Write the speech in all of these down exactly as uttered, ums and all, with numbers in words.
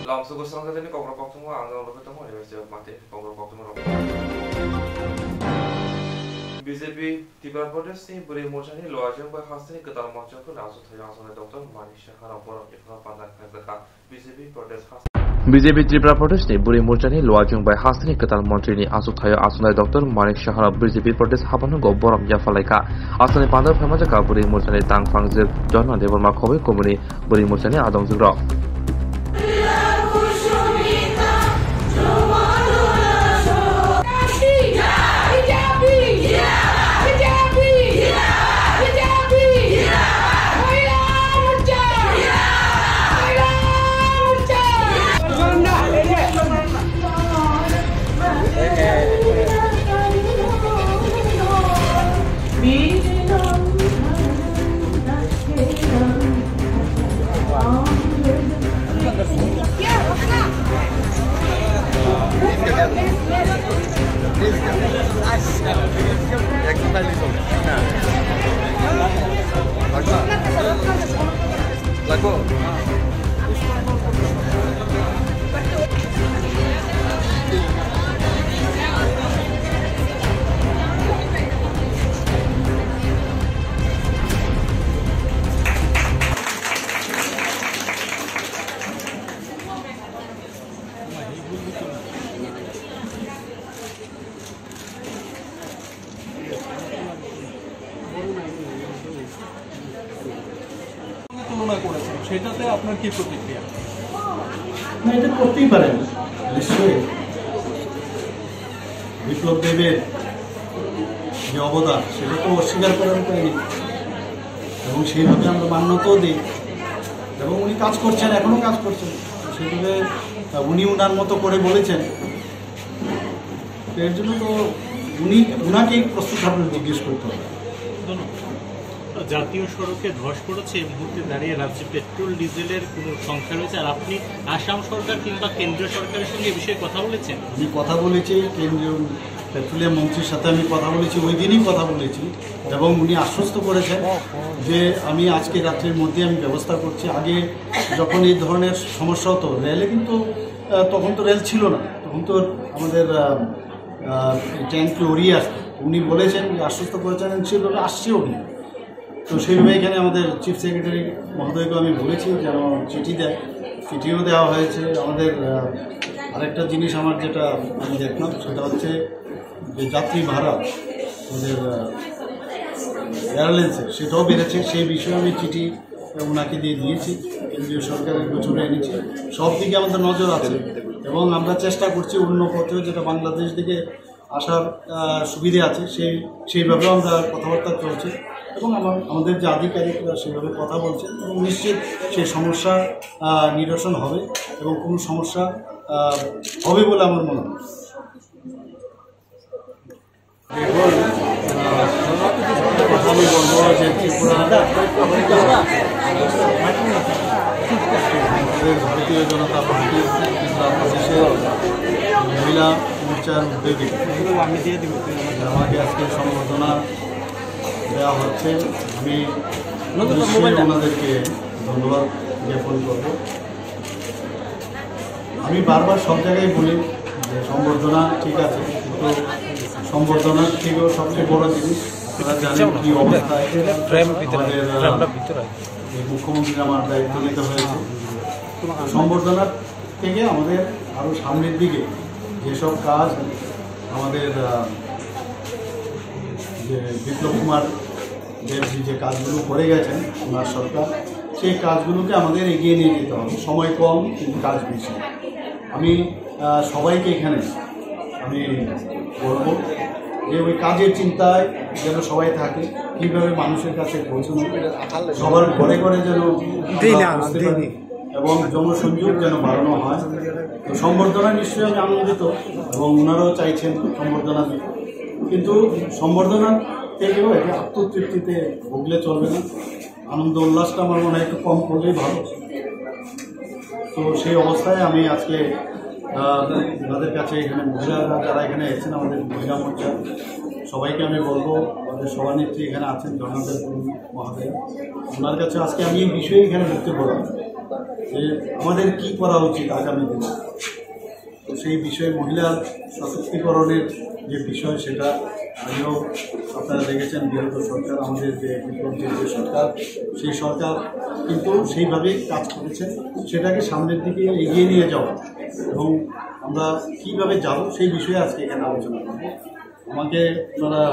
Tamsugwi srangjaknai kokrok koktwma ang nang rwgwi tongo, University of Mati kokrok koktwma rok. B J P Tripura Pradesh ni Bwrwi Morcha ni Luajwng bai hasteni kwtal montri ni aswk thaio aswknai Doctor Manik Saha rok borom yaphano panda khlaijak kha. B J P Pradesh hasteni B J P Tripura Pradesh ni Bwrwi Morcha ni Luajwng bai hasteni kwtal montri ni aswk thaio aswknai Doctor Manik Saha rok B J P Pradesh haphano borom yapha lai kha. Aswknai panda phaima jakha Bwrwi Morcha ni tangphang jwk Jonna Debbarma khobwi kumuni Bwrwi Morcha ni adongjwk rok. তুলনা করেছেন, সেটাতে আপনার কি প্রতিক্রিয়া? না, এটা করতেই পারেন, নিশ্চয়ই। বিপ্লব দেবের যে অবদান, সেটা তো অস্বীকার করার উপায় নেই, এবং সেইভাবে আমরা মান্যতাও দিই। এবং উনি কাজ করছেন, এখনো কাজ করছেন। সেভাবে, আহ, উনি ওনার মতো করে বলেছেন, তো এর জন্য তো উনি, ওনাকেই প্রশ্ন আপনার জিজ্ঞেস করতে হবে। ধন্যবাদ। জাতীয় সড়কে ধস পড়েছে, এই মুহূর্তে দাঁড়িয়ে রাজ্যে পেট্রোল ডিজেলের কোনো সংখ্যা রয়েছে? আর আপনি আসাম সরকার কিংবা কেন্দ্রীয় সরকারের সঙ্গে এ বিষয়ে কথা বলেছেন? আমি কথা বলেছি, কেন্দ্রীয় পেট্রোলিয়াম মন্ত্রীর সাথে আমি কথা বলেছি, ওই দিনই কথা বলেছি, এবং উনি আশ্বস্ত করেছেন যে আমি আজকে রাত্রির মধ্যে আমি ব্যবস্থা করছি। আগে যখন এই ধরনের সমস্যা হতো, রেলে কিন্তু, আহ, তখন তো রেল ছিল না, তখন তো আমাদের, আহ, আহ, এই ট্যাঙ্ক লরি আসতো। উনি বলেছেন, আশ্বস্ত করেছেন, ছিল, আসছেও উনি। তো সেইভাবে এখানে আমাদের চিফ সেক্রেটারি মহোদয়কে আমি বলেছি যেন চিঠি দেয়, চিঠিও দেওয়া হয়েছে। আমাদের, আহ, আরেকটা জিনিস আমার যেটা আমি দেখলাম, সেটা হচ্ছে যে যাত্রী ভাড়া আমাদের, আহ, এয়ারলাইন্সের, সেটাও বেড়েছে। সেই বিষয়ে আমি চিঠি ওনাকে দিয়ে দিয়েছি, কেন্দ্রীয় সরকারের গোচরে এনেছি। সব দিকে আমাদের নজর আছে এবং আমরা চেষ্টা করছি অন্য পথেও, যেটা বাংলাদেশ থেকে আসার, আহ, সুবিধে আছে, সেই, সেইভাবেও আমরা কথাবার্তা চলছে। এবং আমার, আমাদের যে আধিকারিকরা সেভাবে কথা বলছে এবং নিশ্চিত সেই সমস্যা, আহ, নিরসন হবে এবং কোনো সমস্যা, আহ, হবে বলে আমার মনে হয়। দেখুন, আহ, প্রথমে বলবো যে ত্রিপুরা, ভারতীয় জনতা পার্টি ত্রিপুরা প্রদেশের মহিলা মোর্চার উদ্যোগে আমাকে আজকে সম্বর্ধনা দেওয়া হচ্ছে। আমি নিশ্চয়ই ওনাদেরকে ধন্যবাদ জ্ঞাপন করব। আমি বারবার সব জায়গায় বলি যে সম্বর্ধনা ঠিক আছে, কিন্তু সম্বর্ধনার থেকেও সবচেয়ে বড় জিনিস, আপনারা জানেন কি অবস্থায় আমাদের, আহ, এই মুখ্যমন্ত্রীর আমার দায়িত্ব নিতে হয়েছে। তো সম্বর্ধনার থেকে আমাদের আরও সামনের দিকে যেসব কাজ আমাদের, আহ, যে বিপ্লব কুমার দেবজি যে কাজগুলো করে গেছেন ওনার সরকার, সেই কাজগুলোকে আমাদের এগিয়ে নিয়ে যেতে হবে। সময় কম, কিন্তু কাজ বেশি। আমি, আহ, সবাইকে এখানে আমি বলবো যে ওই কাজের চিন্তায় যেন সবাই থাকে, কীভাবে মানুষের কাছে পৌঁছানো, সবার ঘরে ঘরে যেন আমরা পৌঁছতে পারি। এবং জনসংযোগ যেন বাড়ানো হয়। তো সম্বর্ধনা নিশ্চয়ই আমি আনন্দিত এবং ওনারাও চাইছেন সম্বর্ধনা দিতে, কিন্তু সম্বর্ধনার থেকেও একে আত্মতৃপ্তিতে ভুগলে চলবে না। আনন্দ উল্লাসটা আমার মনে হয় একটু কম করলেই ভালো। তো সেই অবস্থায় আমি আজকে, আহ, ওনাদের কাছে এখানে মহিলারা যারা এখানে এসেছেন, আমাদের মহিলা মোর্চা, সবাইকে আমি বলবো, আমাদের সভানেত্রী এখানে আছেন, জগন্নাথ দেব মহোদয়, ওনার কাছে আজকে আমি এই বিষয়ে এখানে বক্তব্য রাখবো। যে আমাদের কি করা উচিত আগামী দিনে। তো সেই বিষয়ে মহিলার সশক্তিকরণের যে বিষয়, সেটা আগেও আপনারা দেখেছেন, বিগত সরকার, আমাদের যে বিপ্লবজির যে সরকার, সেই সরকার কিন্তু সেইভাবেই কাজ করেছেন। সেটাকে সামনের দিকে এগিয়ে নিয়ে যাওয়া এবং আমরা কিভাবে যাব, সেই বিষয়ে আজকে এখানে আলোচনা করব। আমাকে আপনারা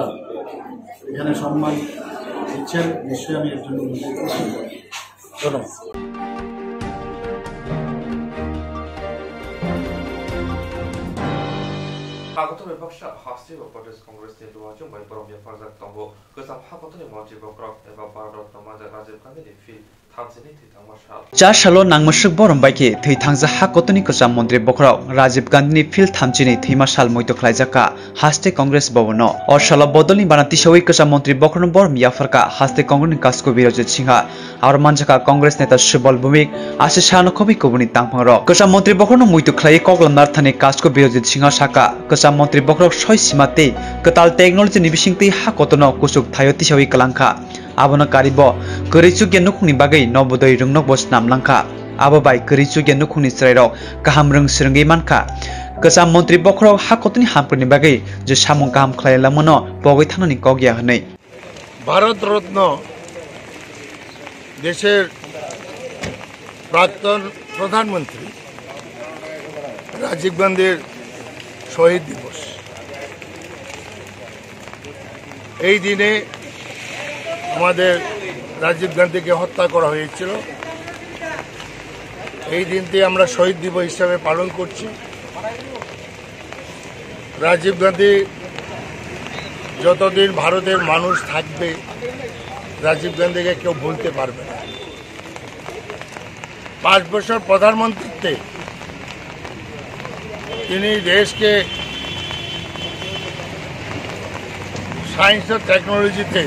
এখানে সম্মান দিচ্ছেন, নিশ্চয়ই আমি এর জন্য মঞ্চে প্রশংসা করি। ধন্যবাদ। Agotha bai baksa haste o Pradesh Congress ni duha chwng bai borom yapharjak tongo. Kwcham ha kotorni montri bokhorok eba Bharat Ratna manjak Rajiv Gandhi ni field thamchini thwi thangma sal. Char salo nangmwswk borom bai khe thwi thangjak ha kotorni kwcham montri bokhorok Rajiv Gandhi ni field thamchini thwima sal muitu khlaijak kha haste Congress bhavan o. O salo bodolni bana tisawi kwcham montri bokhorokno borom yapharkha haste Congress ni kasko Birojit Singha. Aro manjakha Congress neta Subal Bhumik, aswk sano khobwi kubuni tangphangrok. Kwcham montri bokhorokno muitu khlaiwi koklam narthani kasko Birojit Singha sakha, kwcham montri bokhorok soi sima tei kwtal technology ni bisingtwi ha kotorno kuchuk thaio tisawi kwlangkha. Abono karibo kwrwi chukya nukhungni bagwi Nobodoi rwngnokbo snam langkha. Abo bai kwrwi chukya nukhungni chwrairok kaham rwng swrwngwi mankha. Kwcham montri bokhorok ha kotorni hamkrai ni bagwi je samung kaham khlai langmano pogwi thangnani kok ya hwnwi. Bharat Ratna দেশের প্রাক্তন প্রধানমন্ত্রী রাজীব গান্ধীর শহীদ দিবস। এই দিনে আমাদের রাজীব গান্ধীকে হত্যা করা হয়েছিল। এই দিনটি আমরা শহীদ দিবস হিসাবে পালন করছি। রাজীব গান্ধী যতদিন ভারতের মানুষ থাকবে, রাজীব গান্ধীকে কেউ ভুলতে পারবে না। পাঁচ বছর প্রধানমন্ত্রীত্বে তিনি দেশকে সায়েন্স ও টেকনোলজিতে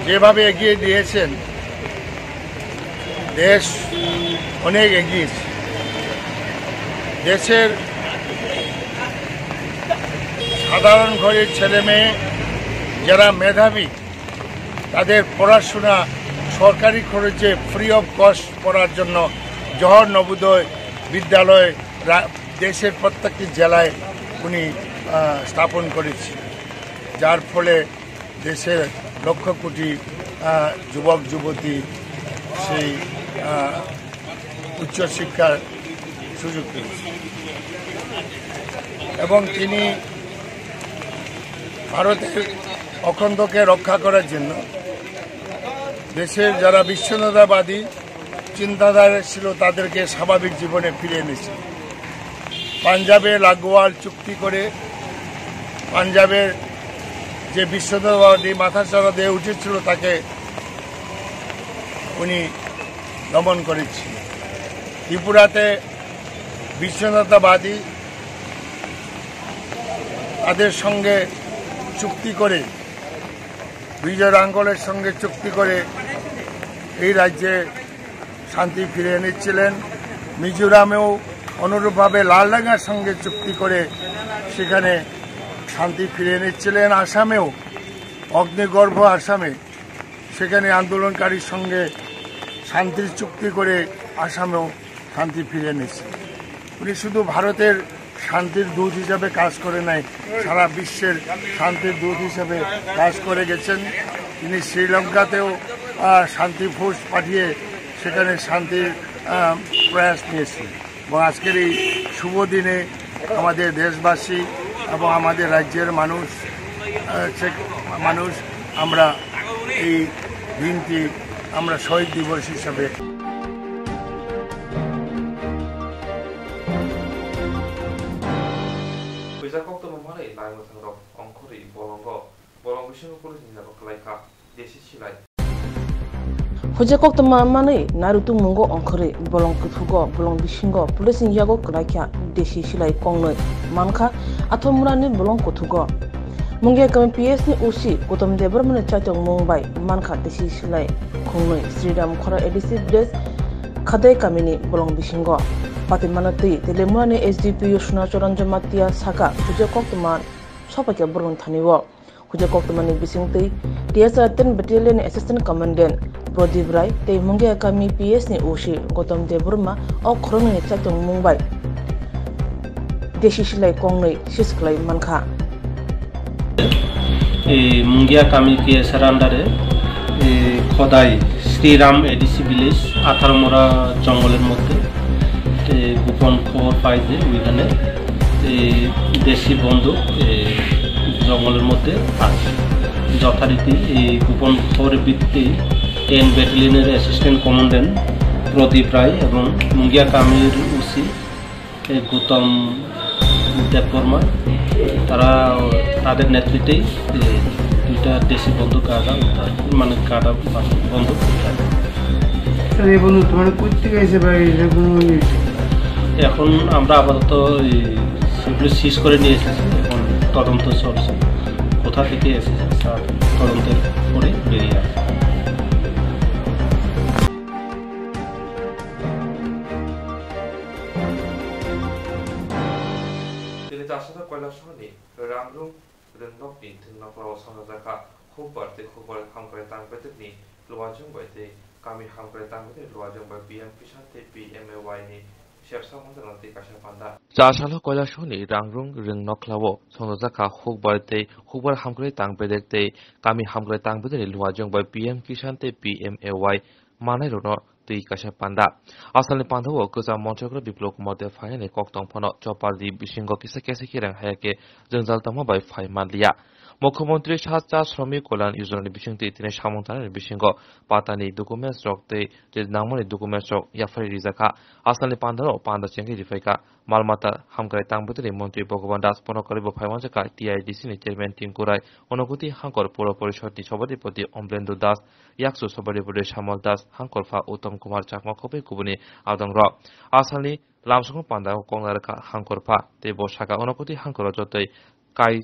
যেভাবে এগিয়ে দিয়েছেন, দেশ অনেক এগিয়েছে। দেশের সাধারণ ঘরের ছেলে মেয়ে যারা মেধাবী, তাদের পড়াশোনা সরকারি খরচে ফ্রি অফ কস্ট পড়ার জন্য জহর নবোদয় বিদ্যালয় রা-, দেশের প্রত্যেকটি জেলায় উনি, আহ, স্থাপন করেছিলেন, যার ফলে দেশের লক্ষ কোটি, আহ, যুবক যুবতী সেই, আহ, উচ্চশিক্ষার সুযোগ পেয়েছে। এবং তিনি ভারতের অখণ্ডকে রক্ষা করার জন্য দেশের যারা বিচ্ছিন্নতাবাদী চিন্তাধারা ছিল, তাদেরকে স্বাভাবিক জীবনে ফিরে এনেছে। পাঞ্জাবে লাখোয়াল চুক্তি করে পাঞ্জাবের যে বিচ্ছিন্নতাবাদী মাথাচাড়া দিয়ে উঠেছিল, তাকে উনি দমন করেছিলেন। ত্রিপুরাতে বিচ্ছিন্নতাবাদী তাদের সঙ্গে চুক্তি করে, বিজয় রাঙ্গলের সঙ্গে চুক্তি করে এই রাজ্যে শান্তি ফিরিয়ে নিচ্ছিলেন। মিজোরামেও অনুরূপভাবে লালডাঙ্গার সঙ্গে চুক্তি করে সেখানে শান্তি ফিরিয়ে নিচ্ছিলেন। আসামেও, অগ্নিগর্ভ আসামে, সেখানে আন্দোলনকারীর সঙ্গে শান্তির চুক্তি করে আসামেও শান্তি ফিরিয়ে নিচ্ছিলেন। উনি শুধু ভারতের শান্তির দূত হিসাবে কাজ করে নাই, সারা বিশ্বের শান্তির দূত হিসাবে কাজ করে গেছেন। তিনি শ্রীলঙ্কাতেও, আহ, শান্তি ফোর্স পাঠিয়ে সেখানে শান্তির, আহ, প্রয়াস নিয়েছেন। এবং আজকের এই শুভ দিনে আমাদের দেশবাসী এবং আমাদের রাজ্যের মানুষ, আহ, সে মানুষ আমরা এই দিনটি আমরা শহীদ দিবস হিসাবে Puisa koktwma manwi naimwthang rok ongkhorwi bolongo, bolong bisingo police ni jora kwlaikha desi silai. Puisa koktwma manwi nairutung mungo ongkhorwi bolong kuthugo, bolong bisingo police ni yago kwlaikha desi silai kongnwi mankha Athomurani bolong kuthugo. Mungia kami P S ni O C Gautam Debbarmani chaitokmung bai mankha desi silai khungnwi Sriram Khora A D C village Khadai kamini bolong bisingo. Patimano twi Teliamurani S D P O Sunacharan Jamatia saka, puja koktwma sopaikha borokni thani-o. Puja koktwmani bisingtwi T S R ten Battalion ni Assistant Commandant Pradip Rai tei Mungia Kami P S ni O C Gautam Debbarma o khoroknwini chaitongmung bai desi silai kongnwi sis khlai mankha. এই মুঙ্গিয়া কামিল পিএসের আন্ডারে এই খোদাই Shriram ADC village আঠারো মোড়া জঙ্গলের মধ্যে এই গোপন খবর পাই যে ওইখানে এই দেশি বন্দুক এই জঙ্গলের মধ্যে আছে। যথারীতি এই গোপন খবরের ভিত্তিতে টেন ব্যাটালিয়নের অ্যাসিস্ট্যান্ট কমান্ড্যান্ট প্রদীপ রায় এবং মুঙ্গিয়া কামিল ওসি এই গৌতম দেববর্মা, তারা তাদের নেতৃত্বেই এই দুইটা দেশি বন্দুক গাঁজা উদ্ধার, মানে গাঁজা বন্দুক উদ্ধার। স্যার, এই বন্দুক তোমার কোথেকে এসে বা এরকম ইয়ে? এখন আমরা আপাতত এই সেগুলো সিজ করে নিয়ে এসেছি, এখন তদন্ত চলছে, কোথা থেকে এসেছে তা তদন্তের পরে বেরিয়ে আসবে। Tini Chasala Koilashahar ni Rangrung Rwngnokni thwngnoklao songchajakha Hukbar tei Hukbar Hamkrai Tangbedekni luajwng bai tei Kami Hamkrai Tangbedekni luajwng bai P M Kisan tei P M A Y ni siyapsa manjak twi kaisa panda. Chasala Koilashahar ni Rangrung Rwngnoklao songchajakha Hukbar tei Hukbar Hamkrai Tangbedek tei Kami Hamkrai Tangbedekni luajwng bai P M Kisan tei P M A Y manairokno twi kaisa panda. Asalni pandao kwcham Montri Biplab Kumar Deb phainani koktong phano chopalni bisingo kisa kisa khe rang haya khe jwngjal tongma bai phai manliya. Mukhyamantri Sat Cha Shramik Kalyan Yojana ni bisingtwi tini samung tangnani bisingo patani documents rok tei je nangmani documents rok yaphari rijakha. Asalni pandao panda chengwi riphaikha. Malmata Hamkrai Tangbedekni Montri Bhagaban Das bono kwrwi bo phai manjakha T I D C ni Chairman Tinku Rai, Unakoti Hangkor Pura Porishod ni Sabhapati Omlendra Das, Yaksu Sabhapati Samal Das, Hangkorpha Uttam Kumar Chakma khobwi kubuni adongrok. Asalni lamsongo panda kokna rwkha Hangkorpha, tei bo saka Unakoti Hangkoro jotoi kai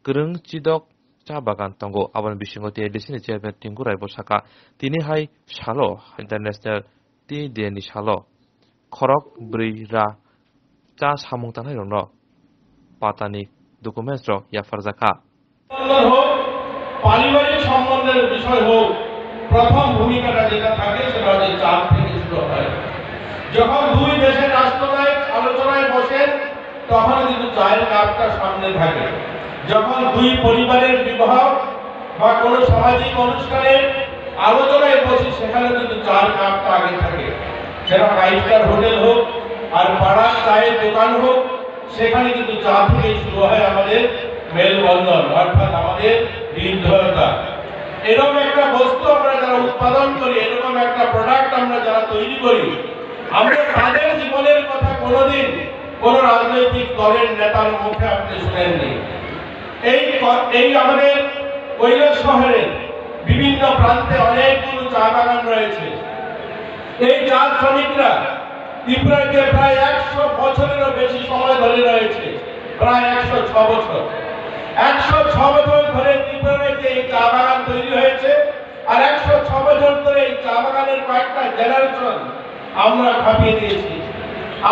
kwrwng chidok cha bagan tongo. Aboni bisingo T I D C ni Chairman Tinku Rai bo saka, tini hai salo International Tea Day ni salo khorok bwrwi ra cha samung tangnairokno patani documents rok yapharjakha. সম্বন্ধ হোক, পারিবারিক সম্বন্ধের বিষয় হোক, প্রথম ভূমিকাটা যেটা থাকে সেটা হচ্ছে চার থেকে শুরু হয়। যখন দুই দেশের রাষ্ট্রনায়ক আলোচনায় বসেন, তখন কিন্তু চায়ের কাপটা সামনে থাকে। যখন দুই পরিবারের বিবাহ বা কোনো সামাজিক অনুষ্ঠানে আলোচনায় বসি, সেখানে কিন্তু চার কাপটা আগে থাকে। সেটা ফাইভ স্টার হোটেল হোক আর পাড়ার চায়ের দোকান হোক, সেখানে কিন্তু চা থেকে শুরু হয় আমাদের মেলবন্ধন, অর্থাৎ আমাদের হৃদয়তা। এরকম একটা বস্তু আমরা যারা উৎপাদন করি, এরকম একটা প্রোডাক্ট আমরা যারা তৈরি করি, আমরা তাদের জীবনের কথা কোনোদিন কোনো রাজনৈতিক দলের নেতার মুখে আপনি শুনেননি। এই ক-, এই আমাদের কৈলাসহরের বিভিন্ন প্রান্তে অনেকগুলো চা বাগান রয়েছে। এই চা শ্রমিকরা ত্রিপুরাতে প্রায় একশো বছরেরও বেশি সময় ধরে রয়েছে, প্রায় একশো ছ বছর। একশো ছ বছর ধরে ত্রিপুরাতে এই চা বাগান তৈরি হয়েছে, আর একশো ছ বছর ধরে এই চা বাগানের কয়েকটা জেনারেশন আমরা খাপিয়ে দিয়েছি।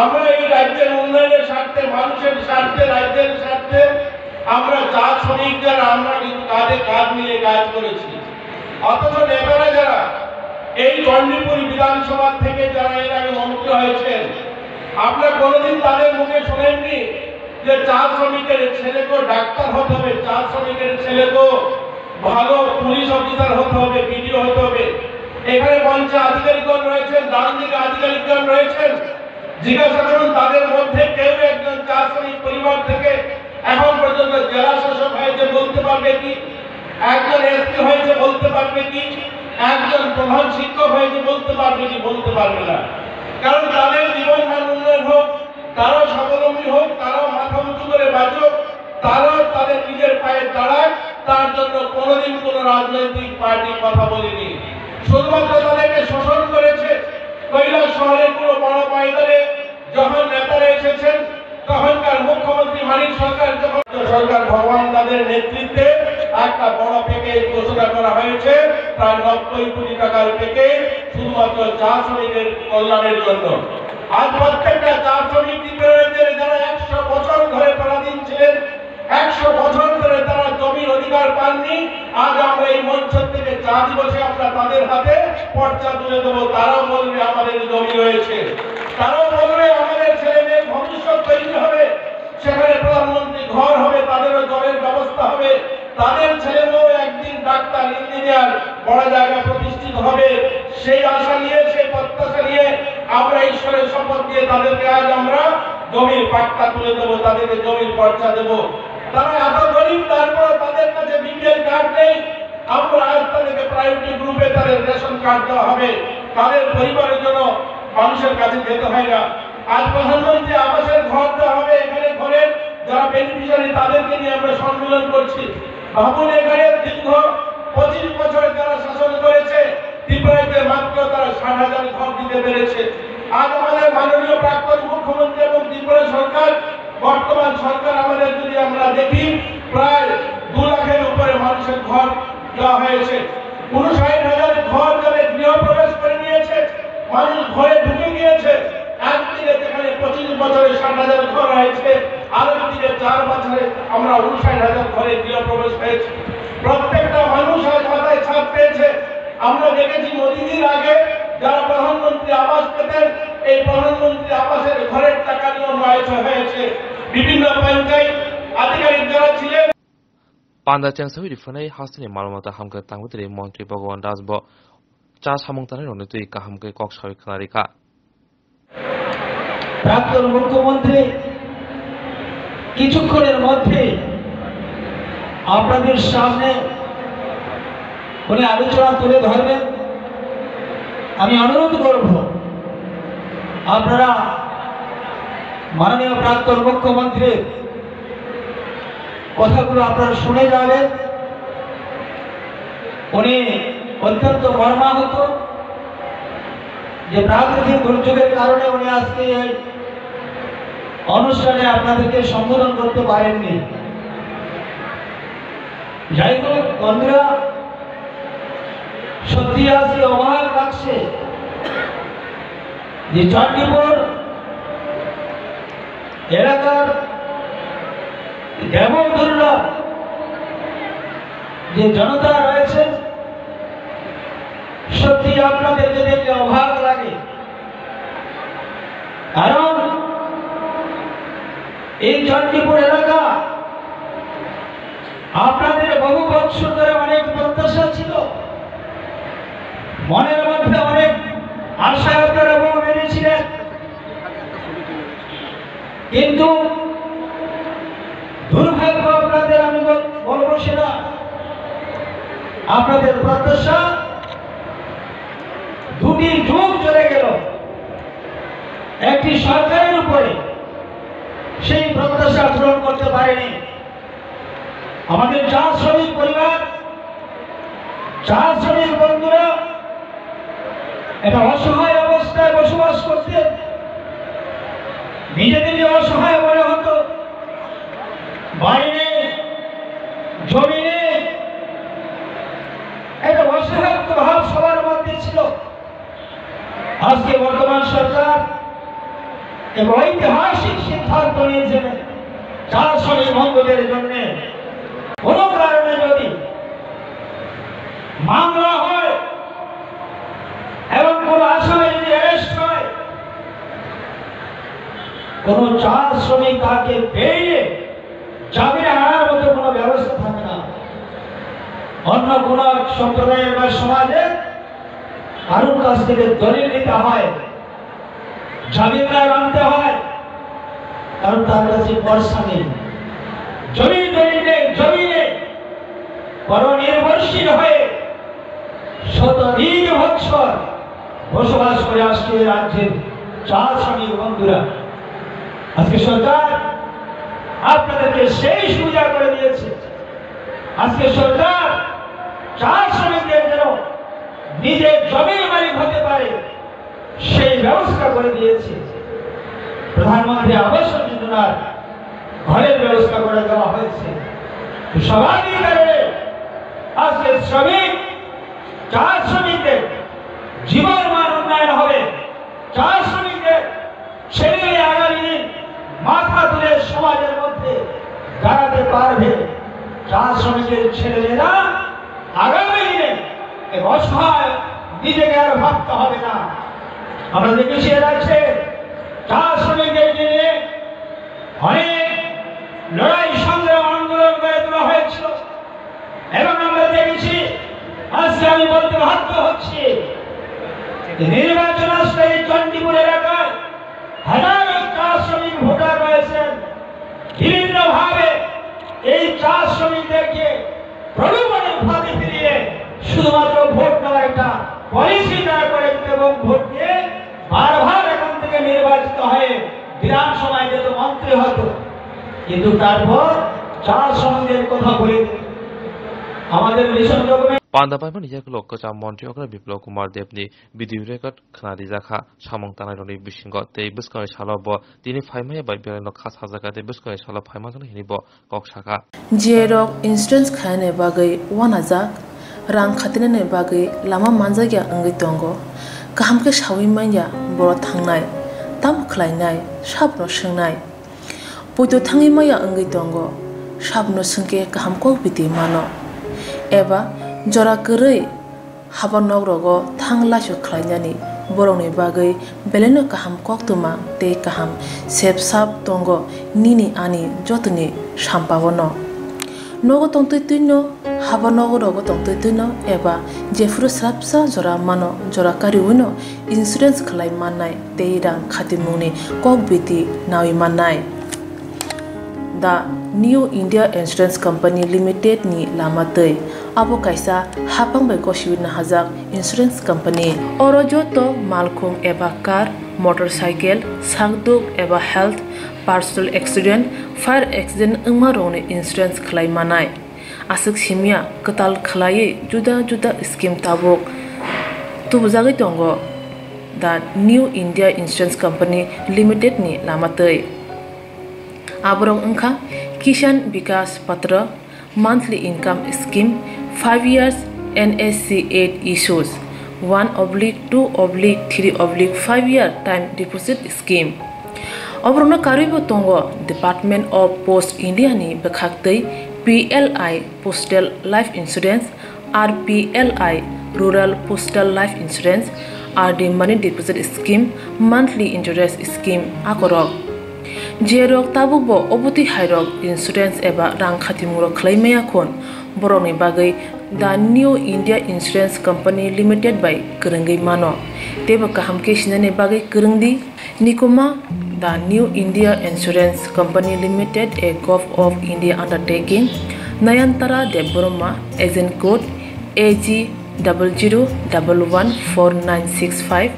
আমরা এই রাজ্যের উন্নয়নের স্বার্থে, মানুষের স্বার্থে, রাজ্যের স্বার্থে আমরা চা শ্রমিক যারা, আমরা কিন্তু কাঁধে কাঁধ মিলিয়ে কাজ করেছি। অথচ নেতারা যারা এই চণ্ডীপুর বিধানসভা থেকে যারা এর আগে মন্ত্রী হয়েছেন, আপনারা কোনোদিন তাদের মুখে শোনেননি যে চা শ্রমিকের ছেলেকেও ডাক্তার হতে হবে, চা শ্রমিকের ছেলেকেও ভালো পুলিশ অফিসার হতে হবে, বিডিও হতে হবে। এখানে মঞ্চে আধিকারিকগণ রয়েছেন, ডান দিকে আধিকারিকগণ রয়েছেন, জিজ্ঞাসা করুন তাদের মধ্যে কেউ একজন চা শ্রমিক পরিবার থেকে এখন পর্যন্ত জেলা শাসক হয়েছে বলতে পারবে কি? একজন এসপি হয়েছে বলতে পারবে কি? একজন প্রধান শিক্ষক হয়েছে বলতে পারবে কি? বলতে পারবে না। কারণ তাদের জীবনমান উন্নয়ন হোক, তারাও স্বাবলম্বী হোক, তারাও মাথা উঁচু করে বাঁচুক, তারাও তাদের নিজের পায়ে দাঁড়ায়, তার জন্য কোনোদিন কোনো রাজনৈতিক পার্টি কথা বলেনি। শুধুমাত্র তাদেরকে শোষণ করেছে। কৈলাসহরের পুরো বড় ময়দানে যখন নেতারা এসেছেন, তখনকার মুখ্যমন্ত্রী মানিক সরকার যখন সরকার ভগবান তাদের নেতৃত্বে একটা বড় প্যাকেজ ঘোষণা করা হয়েছে, প্রায় নব্বই কোটি টাকার প্যাকেজ শুধুমাত্র চা শ্রমিকের কল্যাণের জন্য। আজ প্রত্যেকটা চা শ্রমিক ত্রিপুরা রাজ্যের যারা একশো বছর ধরে পরাধীন ছিলেন, একশো বছর ধরে তারা জমির অধিকার পাননি, আজ আমরা এই মঞ্চ থেকে আদিবাসী আমরা তাদের হাতে পর্চা তুলে দেবো, তারাও বলবে আমাদের জমি রয়েছে, তারাও বলবে আমাদের ছেলে মেয়ের ভবিষ্যৎ তৈরি হবে, সেখানে প্রধানমন্ত্রী ঘর হবে, তাদেরও জলের ব্যবস্থা হবে, তাদের ছেলে মেয়েও একদিন ডাক্তার, ইঞ্জিনিয়ার, বড় জায়গায় প্রতিষ্ঠিত হবে। সেই আশা নিয়ে, সেই প্রত্যাশা নিয়ে আমরা ঈশ্বরের শপথ দিয়ে তাদেরকে আজ আমরা জমির পাট্টা তুলে দেবো, তাদেরকে জমির পর্চা দেবো। তারা এত গরিব, তারপর তাদের কাছে বিপিএল কার্ড নেই। আমরা আজ তাদেরকে প্রায়োরিটি গ্রুপে তাদের রেশন কার্ড দেওয়া হবে, তাদের পরিবারের জন্য মানুষের কাছে যেতে হয় না। আজ প্রধানমন্ত্রী আবাসের ঘর দেওয়া হবে, এখানে ঘরের যারা বেনিফিশিয়ারি তাদেরকে নিয়ে আমরা সম্মেলন করছি। ভাবুন, এখানে দীর্ঘ পঁচিশ বছরে যারা শাসন করেছে, ত্রিপুরাতে মাত্র তারা ষাট হাজার ঘর দিতে পেরেছে। আজ আমাদের মাননীয় প্রাক্তন মুখ্যমন্ত্রী এবং ত্রিপুরা সরকার, বর্তমান সরকার আমাদের যদি আমরা দেখি, প্রায় দু লাখের উপরে মানুষের ঘর দেওয়া হয়েছে। ঊনষাট হাজার ঘর যারা গৃহপ্রবেশ করে নিয়েছে, মানুষ ঘরে ঢুকে গিয়েছে। একদিকে যেখানে পঁচিশ বছরে ষাট হাজার ঘর হয়েছে, আরেকদিকে চার বছরে আমরা ঊনষাট হাজার ঘরে গৃহপ্রবেশ হয়েছে। প্রত্যেকটা মানুষ আজ মাথায় ছাদ পেয়েছে। আমরা দেখেছি মোদিজির আগে যারা প্রধানমন্ত্রী আবাস পেতেন, এই প্রধানমন্ত্রী আবাসের ঘরের টাকা নিয়েও নয় ছয় হয়েছে। বিভিন্ন পঞ্চায়েত আধিকারিক যারা ছিলেন, Panda chengsawi riphanai hasteni malmata hamkhe tangmutri montri Bhagwan Das bo cha samung tanai rokni twi kaham khe kok sawi khna rikha. প্রাক্তন মুখ্যমন্ত্রী কিছুক্ষণের মধ্যে আপনাদের সামনে উনি আলোচনা তুলে ধরবেন। আমি অনুরোধ করব, আপনারা মাননীয় প্রাক্তন মুখ্যমন্ত্রীর কথাগুলো আপনারা শুনে যাবেন। উনি অত্যন্ত মর্মাহত যে প্রাকৃতিক দুর্যোগের কারণে উনি আজকে এই অনুষ্ঠানে আপনাদেরকে সম্বোধন করতে পারেননি। যাই হোক বন্ধুরা, সত্যি আজকে অবাক লাগছে যে চণ্ডীপুর এলাকার দেব দুর্লভ যে জনতা রয়েছে, সত্যি আপনাদেরকে দেখলে অবাক লাগে। কারণ এই চণ্ডীপুর এলাকা আপনাদের বহু বছর ধরে অনেক প্রত্যাশা ছিল, মনের মধ্যে অনেক আশা আপনারা বহু বেঁধেছিলেন, কিন্তু দুর্ভাগ্য আপনাদের, আমি বল-, বলবো সেটা, আপনাদের প্রত্যাশা দুটি যুগ চলে গেল, একটি সরকারের উপরে সেই প্রত্যাশা পূরণ করতে পারেনি। আমাদের চা শ্রমিক পরিবার, চা শ্রমিক বন্ধুরা একটা অসহায় অবস্থায় বসবাস করতেন। নিজেদেরকে অসহায় মনে হতো, বাড়ি নেই, জমি নেই, একটা অসহায়ত্ব ভাব সবার মধ্যে ছিল। আজকে বর্তমান সরকার এবং ঐতিহাসিক সিদ্ধান্ত নিয়েছেন, চা শ্রমিক বন্ধুদের জন্য কোনো কারণে যদি মামলা হয় এবং কোনো আসামি যদি অ্যারেস্ট হয়, কোনো চা শ্রমিক তাকে বেইলে জামিনে আনার মতো কোনো ব্যবস্থা থাকে না। অন্য কোনো এক সম্প্রদায়ের বা সমাজে কারোর কাছ থেকে দলিল নিতে হয়, জামিনদার আনতে হয়, কারণ তার কাছে পয়সা নেই, জমি দলিল নেই, জমি নেই, পরনির্ভরশীল হয়ে শতাধিক বছর বসবাস করে আসছে এই রাজ্যের চা শ্রমিক বন্ধুরা। আজকে সরকার আপনাদেরকে সেই সুবিধা করে দিয়েছে। আজকে সরকার চা শ্রমিকদের যেন নিজের জমির মালিক হতে পারে, সেই ব্যবস্থা করে দিয়েছে। প্রধানমন্ত্রী আবাস যোজনার ঘরের ব্যবস্থা করে দেওয়া হয়েছে। তো সবারই কারণে আজকে শ্রমিক, চা শ্রমিকদের জীবন মান উন্নয়ন হবে। চা শ্রমিকদের ছেলেমেয়ে আগামী দিন মাথা তুলে সমাজের মধ্যে দাঁড়াতে পারবে। চা শ্রমিকের ছেলেমেয়েরা আগামী দিনে অসহায় নিজেকে আর ভাবতে হবে না। আমরা দেখেছি এর আছে চা শ্রমিকদের নিয়ে অনেক লড়াই সংগ্রাম আন্দোলন গড়ে তোলা হয়েছিল এবং আমরা দেখেছি, আজকে আমি বলতে বাধ্য হচ্ছি যে নির্বাচন আসলে এই চণ্ডীপুর এলাকায় হাজারো চা শ্রমিক ভোটার রয়েছেন। বিভিন্নভাবে এই চা শ্রমিকদেরকে প্রলোভনের ফাঁদে ফিরিয়ে শুধুমাত্র ভোট নেওয়ার একটা পলিসি তারা করে দিত এবং ভোট দিয়ে বারবার এখান থেকে নির্বাচিত হয়ে বিধানসভায় যেত, মন্ত্রী হতো, কিন্তু তারপর চা শ্রমিকদের কথা ভুলে আমাদের mission document Panda paimani yagulo kwcham montri okra Biplab Kumar Debni video record khna rijak kha samung tangnairokni bisingo, tei bwskango salo bo tini phaimaya bai belaino kha sajak kha tei bwskango salo phaimanjaknai hwnwi bo kok sakha. J rok insurance khainani bagwi uanajak, rang khatinani bagwi lama manjakya wngwi tongo. Kaham khe saui manya boro thangnai, tamo khlainai, sabno swngnai. Poito thangwi maya wngwi tongo, sabno swngkhe kaham kok biti mano. Eba jora kwrwi haba nok rogo thang laisu khlainani borokni bagwi belaino kaham koktwma tei kaham sep sap tongo nini ani jotoni sampao no. Nogo tongtwi twino, haba nogo rogo tongtwi twino eba jephuru swrapsa jora mano, jora kariwino insurance khlai mannai tei rang khatimungni kok biti naui mannai. The New India Insurance Company Limited ni lama twi. Abo kaisa hapang bai gosiwi nahajak insurance company. Oro joto malkhung eba car, motorcycle, sakduk eba health, personal accident, fire accident wngma rokni insurance khlai manai. Aswk simya kwtal khlaiwi juda juda scheme tabuk tubujagwi tongo The New India Insurance Company Limited ni lama twi. Aborok wngkha Kisan Vikas Patra, monthly income scheme, five years N S C eight issues, one oblique two oblique three oblique five year time deposit scheme. Oborokno karwibo tongo Department of Post India ni bwkhaktwi P L I Postal Life Insurance, R P L I Rural Postal Life Insurance, R D Money Deposit Scheme, Monthly Interest Scheme akorok. Jerok tabukbo obotwi hairok insurance eba rang khatimungrok khlai maya khun, borokni bagwi The New India Insurance Company Limited bai kwrwngwi mano. Teibo kaham khe sinani bagwi kwrwng di. Nikuma, The New India Insurance Company Limited, a Govt of India undertaking, Nayantara Debbarma, agent code A G double zero double one four nine six five,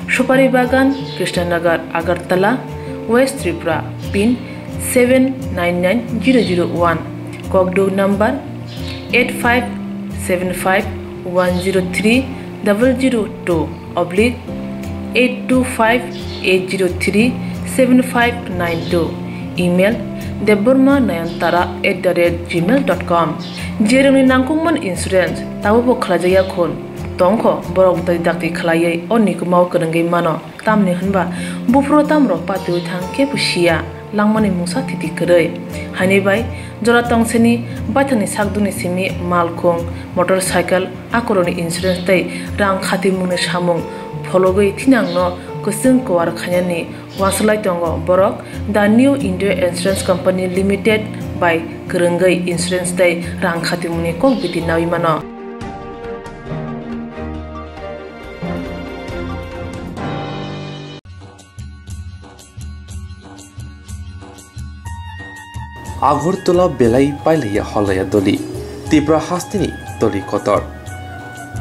Supari Bagan, Krishnanagar, Agartala, West Tripura, pin seven nine nine zero zero one, kokduk number eight five seven five one zero three double zero two oblique eight two five eight zero three seven five nine two, email debbarma nayantara at the rate gmail dot com. Jerokni nangkukmani insurance tabukbo khlaijakya khun tongkho, borok bwtwi dakti khlaiwi o nikumao kwrwngwi mano. Tamni hwnba buphuru tamrok patiwi thang kebo siya, langmani mungsa thiti kwrwi. Haini bai jora tongsini baithangni sakdukni simi malkhung, motorcycle, akorokni insurance tei rang khatimungni samung phologwi thinangno kwchwng kuar khainani uansuk lai tongo borok. The New India Insurance Company Limited bai kwrwngwi insurance tei rang khatimungni kok biti naui mano. Agartala belai pailaiya holaya doli, Tipra hasteni doli kotor.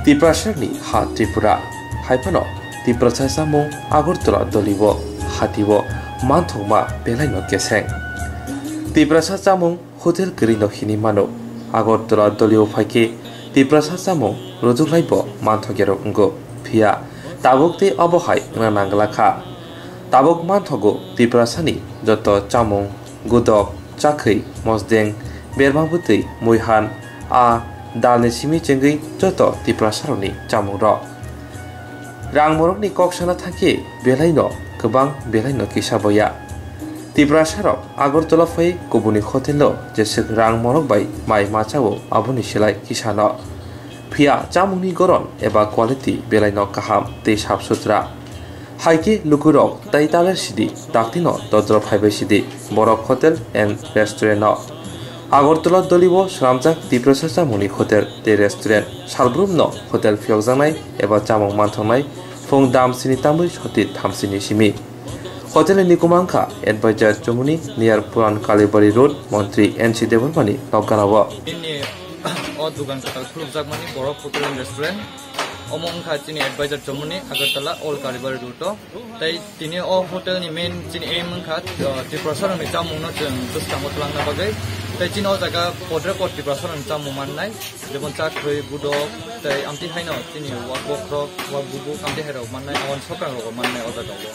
Tiprasarni ha Tripura, hai phano Tiprasa chamung Agartala dolibo, hatio manthokma belaino keseng. Tiprasa chamung hotel kwrwino hinwi mano. Agartala dolio phaikhe Tiprasa chamung rwjwklaibo manthokyarok wngo. Phiya tabuk tei obo hai wngna nangla kha. Tabuk manthogo Tiprasani joto chamung, gudok, chakhwi, mosdeng, berma bwtwi, muihan, a dalni simi chengwi joto Tiprasarokni chamungrok. Rangmorokni kok sana thangkhe belaino kwbang, belaino kisa boya. Tiprasarok Agartala phai kubuni hotelo jeswk rangmorok bai mai machao, aboni slai kisano. Phiya chamungni goron eba quality belaino kaham tei sap sutra. Hai khe lukurok tai taler sidi, taktino dodro phaibai sidi. Borok Hotel and Restaurant-o. Agartala Dolibo swnamjak Tiprasa chamungni hotel tei restaurant. Salbrumno hotel phiyokjaknai eba chamung manthoknai phung dam sini tamwi soti thamsini simi. Hotel ni nikuma wngkha Advisor Chomoni near Puran Kalibari Road, Montri N C Debbarmani nokganao. Bini o dugan kwtal khulukjakmani Borok Hotel and Restaurant. Omo wngkha chini Advisor Chomoni, Agartala, Old Kalibari Road o. Tei tini o hotel ni main chini aim wngkha, uh, Tiprasa rokni chamungno chwng bwskango twlangna bagwi. Tei chini o jaga podre pod Tiprasa rokni chamung mannai. Jemon chakhwi, budok, tei amtwi haino chini wak bokhorok, wak bubuk, amtwi hairok mannai, aboni sokrang rok mannai o jaga o.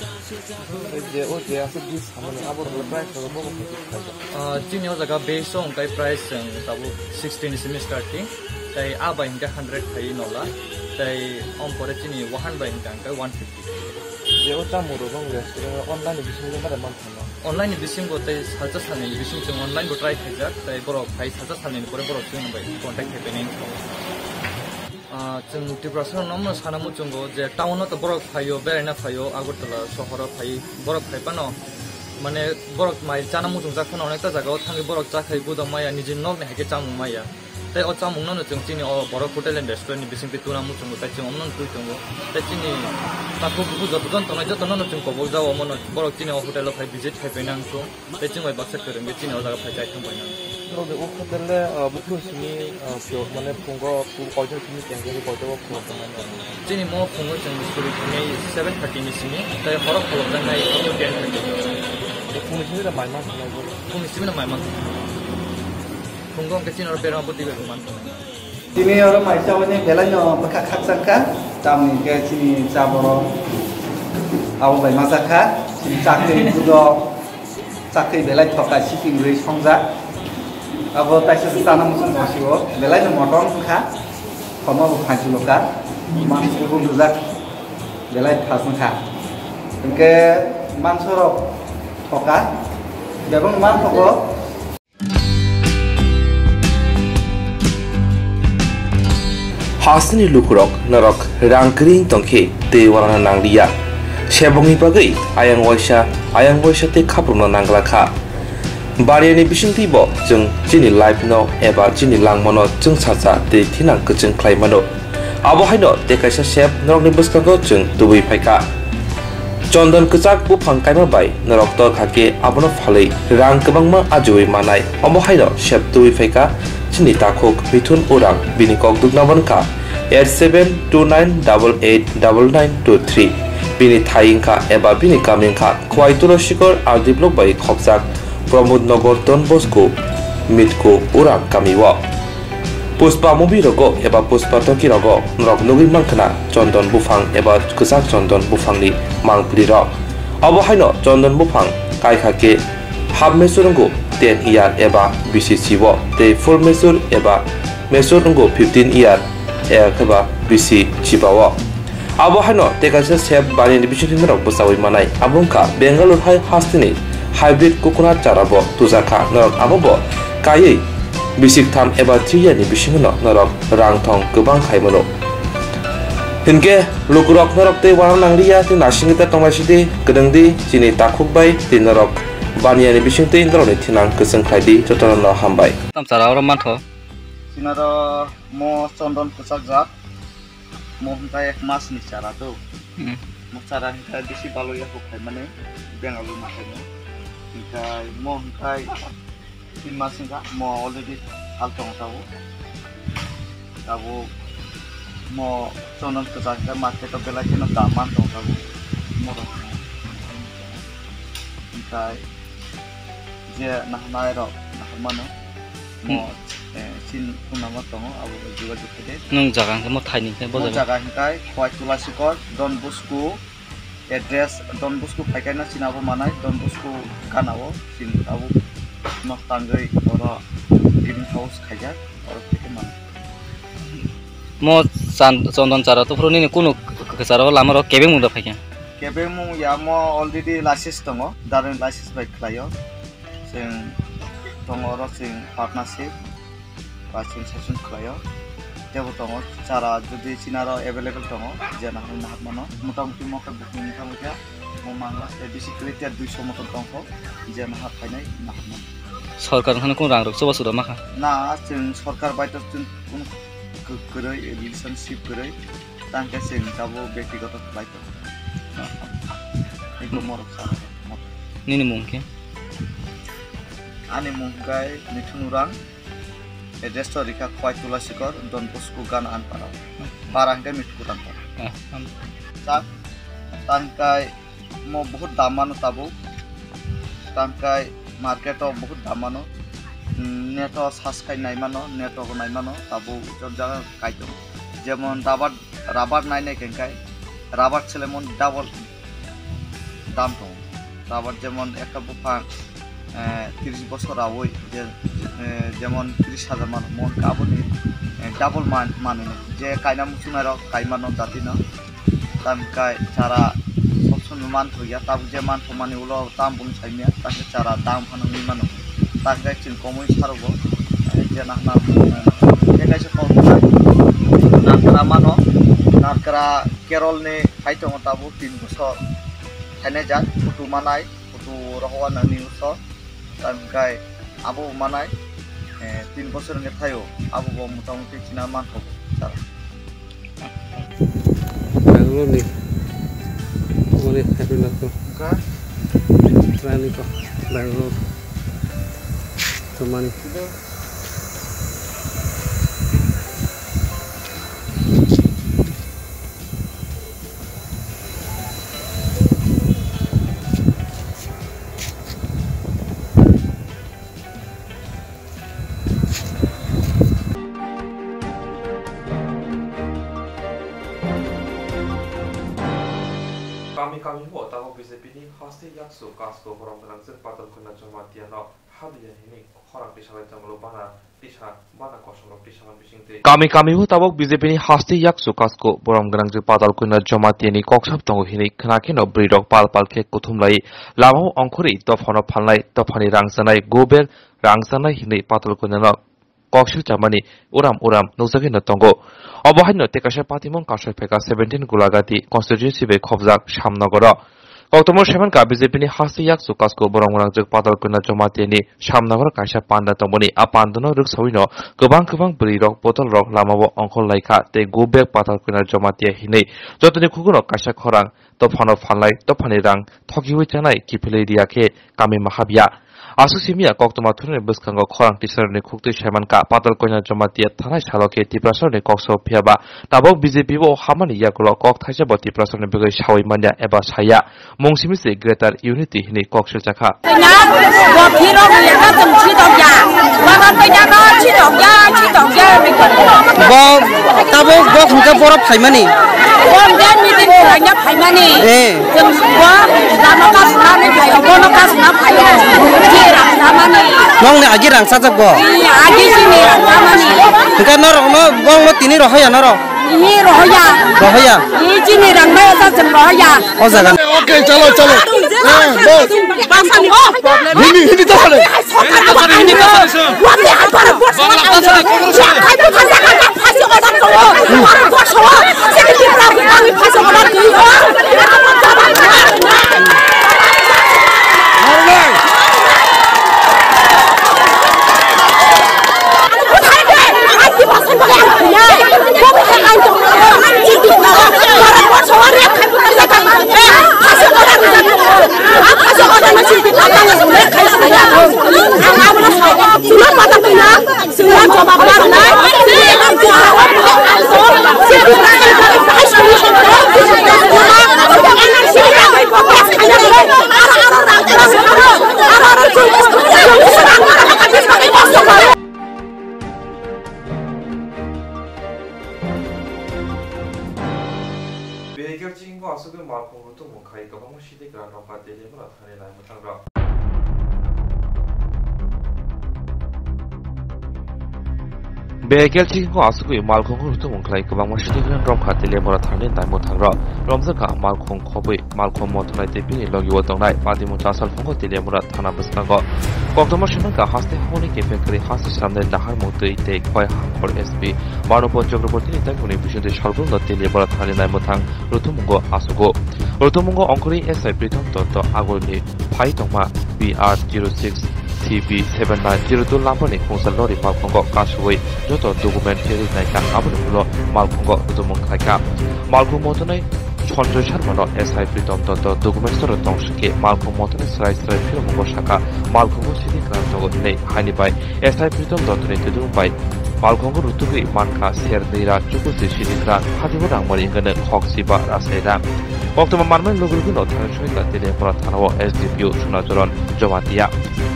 Je o je aswk dis samani abo rok price rok bo bo khaijak. Ah, chini o jaga base o hwnkhe price chwng tabuk sixty ni simi starting, tei a bai hwnkhe hundred khai nola, tei om pore chini wahan bai hwnkhe hwnkhe one fifty. Je o chamung rok restaurant online ni bisingo mare man Online ni bisingo tei salsa salni bising chwng online bo try khaijak, tei borok phai salsa salni ni pore borok chwng bai contact khai painai wngkha. Ah, chwng Tiprasa rokno omo sana muchungo je town o to borok phaio, beraina phaio, Agartala sohoro phai, borok phai phano, mane, borok mai chana muchungjak phano onekta jaga o thangwi borok cha khai budok maya, nijini nokni hai khe chamung maya. Tei o chamungno no chwng chini o Borok Hotel and Restaurant ni bisingtwi tuna muchungo, tei chwng omono twi tongo. Tei chini takhuk bukhuk joto jon tongnai jotono no chwng kobol jao, omono borok chini o hotel o phai visit khai paina wngkhu. Tei chwng bai baksa kwrwngwi chini o jaga phai chai thang paina. Norok o hotel le, ah, buphuru simi, ah, phiyok mane phungo koitor simi tengkhe koitor o phungo tongnai. Chini mo phungo chwng suri thangwi seven thirty ni simi, tei horo kholopjaknai ten thirty. Phungni simi da mai man thangnai bo. Phungni simi da mai man thangnai. Phungo hwnkhe chini oro berma bwtwi bai man thangnai. Tini oro mai chabani belai no bwkha khakchang kha, tamni hwnkhe chini cha borok abo bai ma cha kha, chini chakri budok, chakri belai thoka siping rwi songjak, abo taisa se chana muchung bosio belai no motom wngkha, khomo bo phanchulo kha, mansi bo rwjak belai thas wngkha, hwnkhe mansorok thoka, bebak no manthogo. Hasteni lukurok norok rang kwrwi tongkhe tei uanana nangliya. Sebongni bagwi ayang waisa, ayang waisa tei khaprokno nangla kha. Bariyani bisingtwibo chwng chini life no eba chini langmano chwngsacha tei thinang kwchwng khlai mano. Abo haino tei kaisa sep norokni bwskango chwng tubui phaikha. Chondon kwchak buphang kaima bai norok torkha khe abono phalwi rang kwbangma ajiui manai. Omo haino sep tubui phaikha chini takhuk Mithun Urang, bini kok dukna wngkha eight seven two nine double eight double nine two three. Bini thai wngkha eba bini kami wngkha Khowai Tulasikor R D block bai khopjak Pramod Nagar Don Bosco Mitko Urang kami o. Pushpa movie rogo eba Pushpa toki rogo norok nugwi mankha na chondon buphang eba kwchak chondon buphangni mangpili rok. Abo haino chondon buphang kaikha khe half mature wngo ten year eba bisi chibo tei full mature eba mature wngo fifteen year eba bisi chibao. Abo haino tei kaisa sep bani ni bisingtwi norok bwchaui manai, abo wngkha Bangalore hai hasteni hybrid coconut chara bo tujakha. Norok abo bo kaiwi bisik tham eba three year ni bisingo no norok rang thong kwbang khai mano. Hinkhe lukurok norok tei uanana nangliya tei naisingwi ta tongnai sidi kwdwng di chini takhuk bai tei norok baniya ni bisingtwi norokni thinang kwchwng khlai di jotono no hambai. Tam chara oro mantho. Chinaro mo chondon kwchak jak. Mo hwnkhe ek mas ni chara to. Hmm. Mo chara hwnkhe bisi balo yakhuk khaimani Bengaluru ma khaimani. Hwnkhe mo hwnkhe tin mas wngkha, mo already hal tong tabuk. Tabuk mo chondon kwchak hwnkhe market o belai kheno dam man tong tabuk. Mo rok hwnkhe je naharnai rok nahar mano. Mo, Hmm. eh, chin phone number tongo, abo bai jogajog khe de. Nwng jaga hwnkhe mo thai ni hwnkhe bo Mo jaga? Jaga hwnkhe Khowai Tulasikor, Don Bosco, address Don Bosco phaikhaino chini abo manai, Don Bosco gana o, chini abo nok tangwi oro green house khaijak, oro phaikhe manai. Mo chan-, chondon chara to phuru nini kunu k-, k-, chara o lama rok kebeng mung da phaikha? Kebeng mung ya mo already license tongo, darwin license bai khlaio. Chwng tongo oro chwng partnership ba chwng session khlaio. Tebo tongo, chara jodi chinaro available tongo, je nahar nahar mano. Motamuti mo khe bukhung wngkha wngkha, mo mangla, tei bisi kwrwi tiya duiso motor tongkho, je nahar phainai nahar mano. Sorkar wngkhano kung rang rok chubachu rw makha? Na, chwng sorkar bai to chwng kunu kw-, kwrwi, relationship kwrwi, tangkhe chwng tabuk bektigoto khlai tongo. Eko morok sa. Nini mung khe? Ani mung khe Mithun Urang. Address to rikha Khwai Tulasikor, Don Bosco Gan Anpara. Para hingke Mitku Tangkar. Ah, am. Tak, tangkai mo bahut dam mano tabuk. Tangkai market o bahut dam mano. Net o saskai nai mano, net o nai mano, tabuk jor jaga kai tongo. Jemon rubber, rubber nai nai kengkai, rubber selemon double dam tongo. Rubber jemon ekta buphang, eh, tris bosor raui je, eh, jemon tris hajar mano, mon khe aboni, eh, double man-, manwi no. Je kaina muchungnai rok kai mano jati no. Tam kai chara sob somoi man thokya, tabuk je man thokmani ulo tam bung saimya, ta khe chara dam phano wngwi mano. Ta khe chwng komui sarogo, eh, je nahna, eh, je kaisa kok narkra mano, narkra Kerol ni hai tongo tabuk tin bosor. Thainai jat photo manai, photo rohowa nani uso. Tam kai abo manai, eh, tin bosor hwnkhe thaio, abo bo motamuti china manthogo sir. Bangalore ni, mane happy nako. Ka? Rani ko, Bangalore. Tomani. Kami kami bo tabok B J P ni haste yaksu kasko borom gwnangjwk Patal Kanya Jamatia no habiya hini khorang tisalai tongo bana tisa bana kosom rok tisa man bising twi. Kami kami bo tabok B J P ni haste yaksu kasko borom gwnangjwk Patal Kanya Jamatia ni koksap tongo hini khna kheno bwrwi rok pal pal khe kuthum lai lama o ongkhorwi dophano phalnai dophani rang chanai go bag rang chanai hini Patal Kanya no koksil chamani uram uram nukjagwi no tongo. Obo haino tei kaisa patimung kasoi pheka seventeen Gulagati constituency bai khobjak Samnogoro. Koktwmao saimankha B J P ni haste yaksu kasko borom gwnangjwk Patal Kanya Jamatia ni Samnogoro kaisa panda tongmani. A panda no rwksawi no kwbang kwbang bwrwi rok botol rok lama o ongkhor laikha tei go bag Patal Kanya Jamatia hinwi jotoni khukuno kaisa khorang dophano phalnai dophani rang thokiwi chanai kiphilwi riya khe kami mahabya. Aswk simi ya koktwma thunani bwskango khorang tisarokni khuktwi saimankha Patal Kanya Jamatia thanai salo khe Tiprasarokni kokso phiyaba tabok B J P bo hamani yagulo kok thaisa bo Tiprasarokni bagwi sawi manya eba saya mung simi se Greater Unity hinwi kok silchakha. Bo tabuk bo hwnkhe borok phaimani. Phaimani. Eh. Chwng bo lama kasna ni phaio, bono kasna phaio. Chini rang chamani. Nongni agi rang chajak bo? Agi chini rang chamani. Hwnkhe norokno bongno tini rohoya norok? Ni rohoya. Rohoya? Ni chini rang bai sa chwng rohoya. O jaga. Okay, chalo, chalo. Eh, bas. Hindi, hindi to hale. Behiker chingbo aswkwi malkhung rwtwkmung khai kwbangma sidigra nokha Delhi mano thani lai mwthangrok. Bekel chikingo asugwi malkhungo rutumung khlai kwbangma sidikrang romkha Teliamura thani naimwthangrok. Romjakha malkhung khobwi malkhung mothonai tei bini logio tongnai Padimung Chasalphungo Teliamura thana bwskango. Koktwma swnamkha haste haponi kepeng kwrwi haste swnamnai naharmung twi tei khoi hangkhor S P Bhanupada Chakrabortini tangmungni bisingtwi salbrumno Teliamura thani naimwthang ruthumungo asugo. Ruthumungo ongkhorwi S I Pritom Dotto agulni phai tongma B R zero six C B seven nine zero two lambani khungsa lori malkhungo kasui joto document cherwi naikha, aboni ulo malkhungo rwtwmung khlaikha. Malkhung mothonai Sanjoy Sharmano S I Pritom Dotto document soro tong swkhe malkhung mothonai srai srai phirumungo sakha malkhungo sidi kwrang tongo hinwi haini bai S I Pritom Dottoni twidulung bai malkhungo rutugwi mankha ser nwi ra chukusi sidi kwrang, hatibo rangmari wngkha khok siba rasai rang. Koktwma manmani logi logino thani soika Teliamura thanao S D P O Sunacharan Jamatia.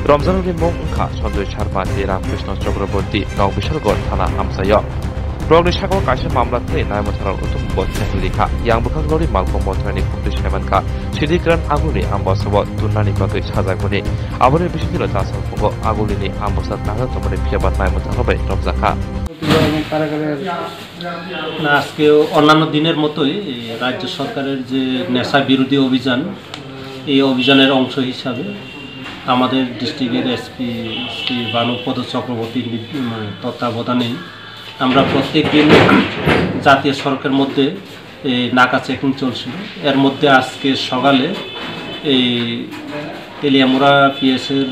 Romjaknai mung wngkha Sanjoy Sharma tei Ramkrishna Chakraborty, nok Bisalgor thana amchaio. Borokni sakao kaisa mamla khlai naimwthangno rwtwmungbo thenglikha. Yang bwkhak lori malkhung mothonani khumtwi saimankha, sidi kwrang agulni ambasao tunnani bagwi sajakmani. Aboni bisingtwino Chasalphungo agulini ambasa tangjak tongmani phiyaba naimwthangno bai romjakha. না, আজকেও অন্যান্য দিনের মতোই এই রাজ্য সরকারের যে নেশা বিরোধী অভিযান, এই অভিযানের অংশ হিসাবে আমাদের ডিস্ট্রিক্টের এসপি শ্রী ভানুপদ চক্রবর্তীর নির-, মানে, তত্ত্বাবধানে আমরা প্রত্যেক দিন জাতীয় সড়কের মধ্যে এই নাকা চেকিং চলছিল। এর মধ্যে আজকে সকালে এই তেলিয়ামুড়া পিএসের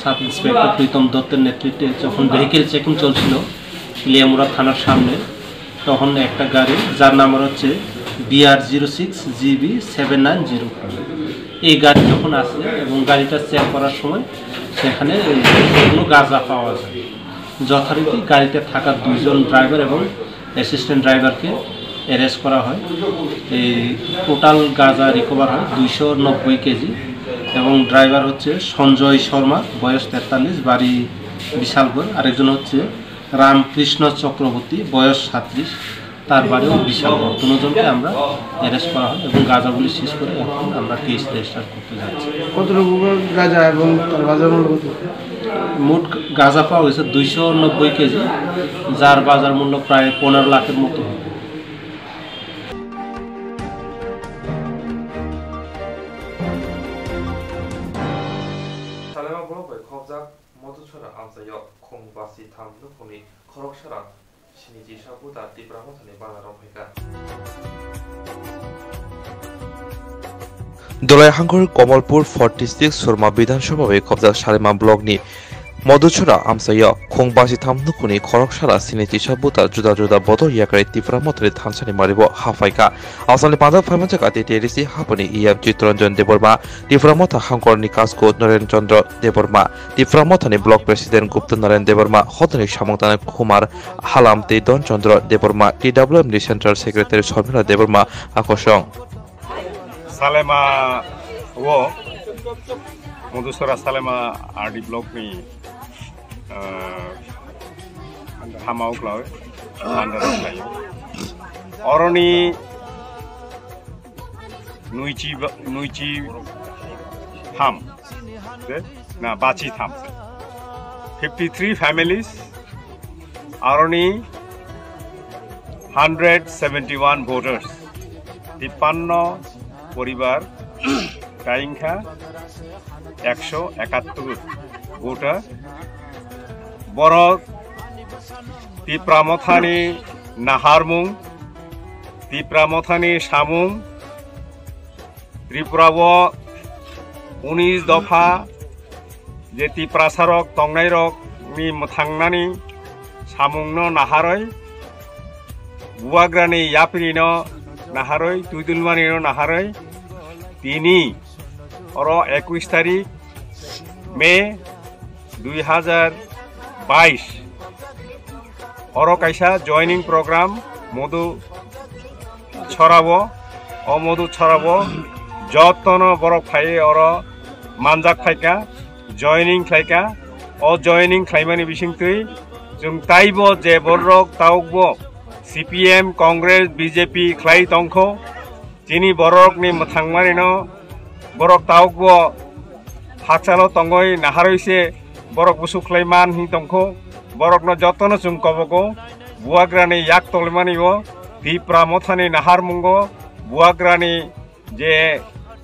সাব ইন্সপেক্টর প্রীতম দত্তের নেতৃত্বে যখন ভেহিকেল চেকিং চলছিল তেলিয়ামুড়া থানার সামনে, তখন একটা গাড়ি, যার নাম্বার হচ্ছে BR zero six GB seven nine zero four, এই গাড়ি যখন আসে এবং গাড়িটা চেক করার সময় সেখানে এই কোনো গাঁজা পাওয়া যায়। যথারীতি গাড়িতে থাকা দুইজন ড্রাইভার এবং অ্যাসিস্ট্যান্ট ড্রাইভারকে অ্যারেস্ট করা হয়। এই টোটাল গাঁজা রিকভার হয় দুইশো নব্বই কেজি এবং ড্রাইভার হচ্ছে সঞ্জয় শর্মা, বয়স তেতাল্লিশ, বাড়ি বিশালগড়। আরেকজন হচ্ছে রামকৃষ্ণ চক্রবর্তী, বয়স সাতত্রিশ, তার বাড়িও বিশালগড়। দুজনকে আমরা অ্যারেস্ট করা হয় এবং গাঁজাগুলি সিজ করে এখন আমরা কেস রেজিস্টার করতে যাচ্ছি। কতটুকু গাঁজা এবং তার বাজার মূল্য কত? মোট গাঁজা পাওয়া গেছে দুইশো নব্বই কেজি, যার বাজার মূল্য প্রায় পনেরো লাখের মতো হবে। Salema block bai khobjak Modhuchhara amchaio khung basi tham nukhungni khoroksara sinichi sabuta Tipra Mothani bana romhaikha. Dolai hangkhor Komolpur forty six Surma Bidhan Sabha bai khobjak Salema block ni Modhuchhara amchaio khung basi tham nukhungni khoroksara sinichi sabuta juda juda bodol yakarwi Tipra Mothani thansani maribo haphaikha. Asalni panda phaimanjakha T T A D C hapani E M Chittaranjan Debbarma, Tipra Motha hangkorni kasko Naren Chandra Debbarma, Tipra Mothani Block President Gupta Narayan Debbarma, hodani samung tanai Kumar Halam tei Don Chandra Debbarma, T W M ni Central Secretary Sharmila Debbarma akosong. Salema o Modhuchhara Salema R D block ni, ah, thama uklao, under uklao. Oroni nuichi ba-, nuichi tham, de? Na, bachi tham. Fifty three families, aroni hundred seventy one voters, tippanno poribar, kaingkha ekso ekattor voter. Borok Tipra Mothani naharmung, Tipra Mothani samung, Tripura o unis dopha je Tiprasa rok tongnai rok ni mwthangnani samung no naharoi, Bubagrani yapri no naharoi, Tuidulmani no naharoi, tini oro ekush tarik May dui hajar bais. Oro kaisa joining program Modhuchhara o, o Modhuchhara o jotono borok phai oro manjak phaikha, joining khlaikha. O joining khlaimani bisingtwi chwng taibo je borok taukbo C P M, Congress, B J P khlai tongkho, chini borokni mwthangmanino borok taukbo hakchalo tongoi naharoi se borok busuk khlai man hing tongkho. borokno jotono chwng kobogo, buagrani yak tolmani o, Tipra mothani naharmungo, buagrani je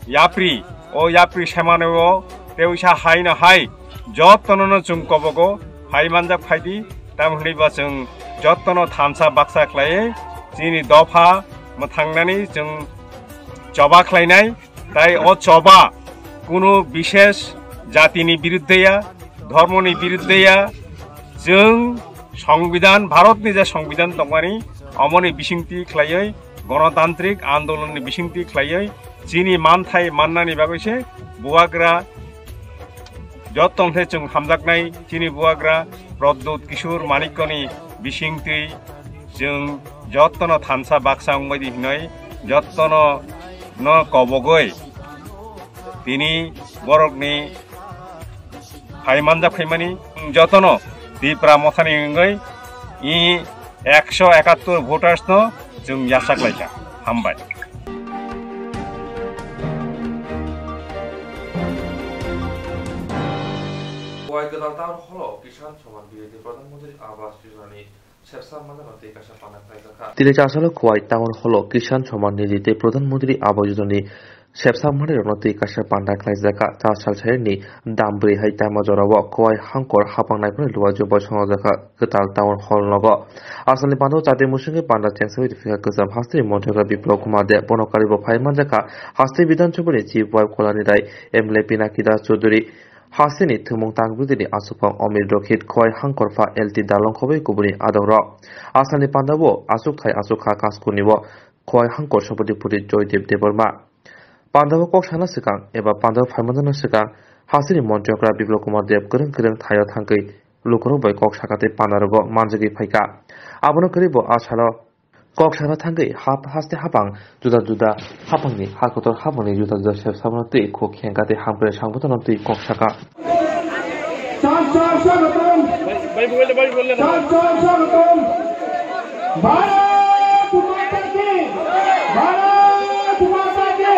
yapri, o yapri semani o, tei uisa hai no hai, jotono no chwng kobogo, hai manjak phaidi, tam hwnwi ba chwng jotono thansa baksa khlaiwi, chini dopha mwthangnani chwng choba khlainai, tai o choba kunu bishesh jatini biruddhe ya, dhormoni biruddhe ya, chwng Songbidan, Bharatni je Songbidan tongmani, omoni bisingtwi khlaiwi, Gonotantrik Andolonni bisingtwi khlaiwi, chini manthai mannani bagwi se buagra jottong khe chwng hamjaknai, chini buagra Pradyut Kishore Manikyani bisingtwi chwng jottono thansa baksa wngbaidi hinwi jottono no kobogwi tini borokni hai manjak phaimani jotono Tipra mothani wngwi i ekso ekattor voters no chwng yachak laikha. Hambai. Kuwait Gadal Town Hall o Kisan Samman Nidhi Pradhan Mantri Awas Yojana ni Sepsa manjak twi kaisa panda khlaijakha. Tini chasalo Kuwait Town Hall o Kisan Samman Nidhi tei Pradhan Mantri Awas Yojana ni sepsa manwi rokno twi kaisa panda khlaijakha. Chasal sayani dam bwrwi hai tamo jorao Kuwait hangkor hapang naiphano luwa juboi songjakha Kwtal Town Hall nogo. Asalni panda o chati musungwi panda chengsawi rwphikha kwcham hasteni Montri Biplab Kumar Deb, bono karibo phai manjakha hasteni Bidhan Sabhani Chief Whip Kalyani Rai, M L A Pinaki Das Chaudhury, hasteni thwngmung tang bwtwini aswkphang Omir Rokhit, Khowai hangkorpha L T Dalong khobwi kubuni adongrok. Asalni pandao aswkthai aswk kha Kaskurni o Khowai hangkor Sabhapati Joydev Debbarma. Pandao kok sana swkang eba pandao phaimanjana swkang hasteni Montri Biplab Kumar Deb kwrwng kwrwng thaio thangwi lukurok bai kok saka tei pandarogo manjagwi phaikha. Abono kwrwi bo a salo kok sana thangwi hap-, haste hapang juda juda hapangni, ha kotor hapangni juda juda sep samano twi khuk khengkha tei hamkrai sangbothano twi kok saka. Char char swagotam. Char char swagotam. Bharat Mata ki. Bharat Mata ki.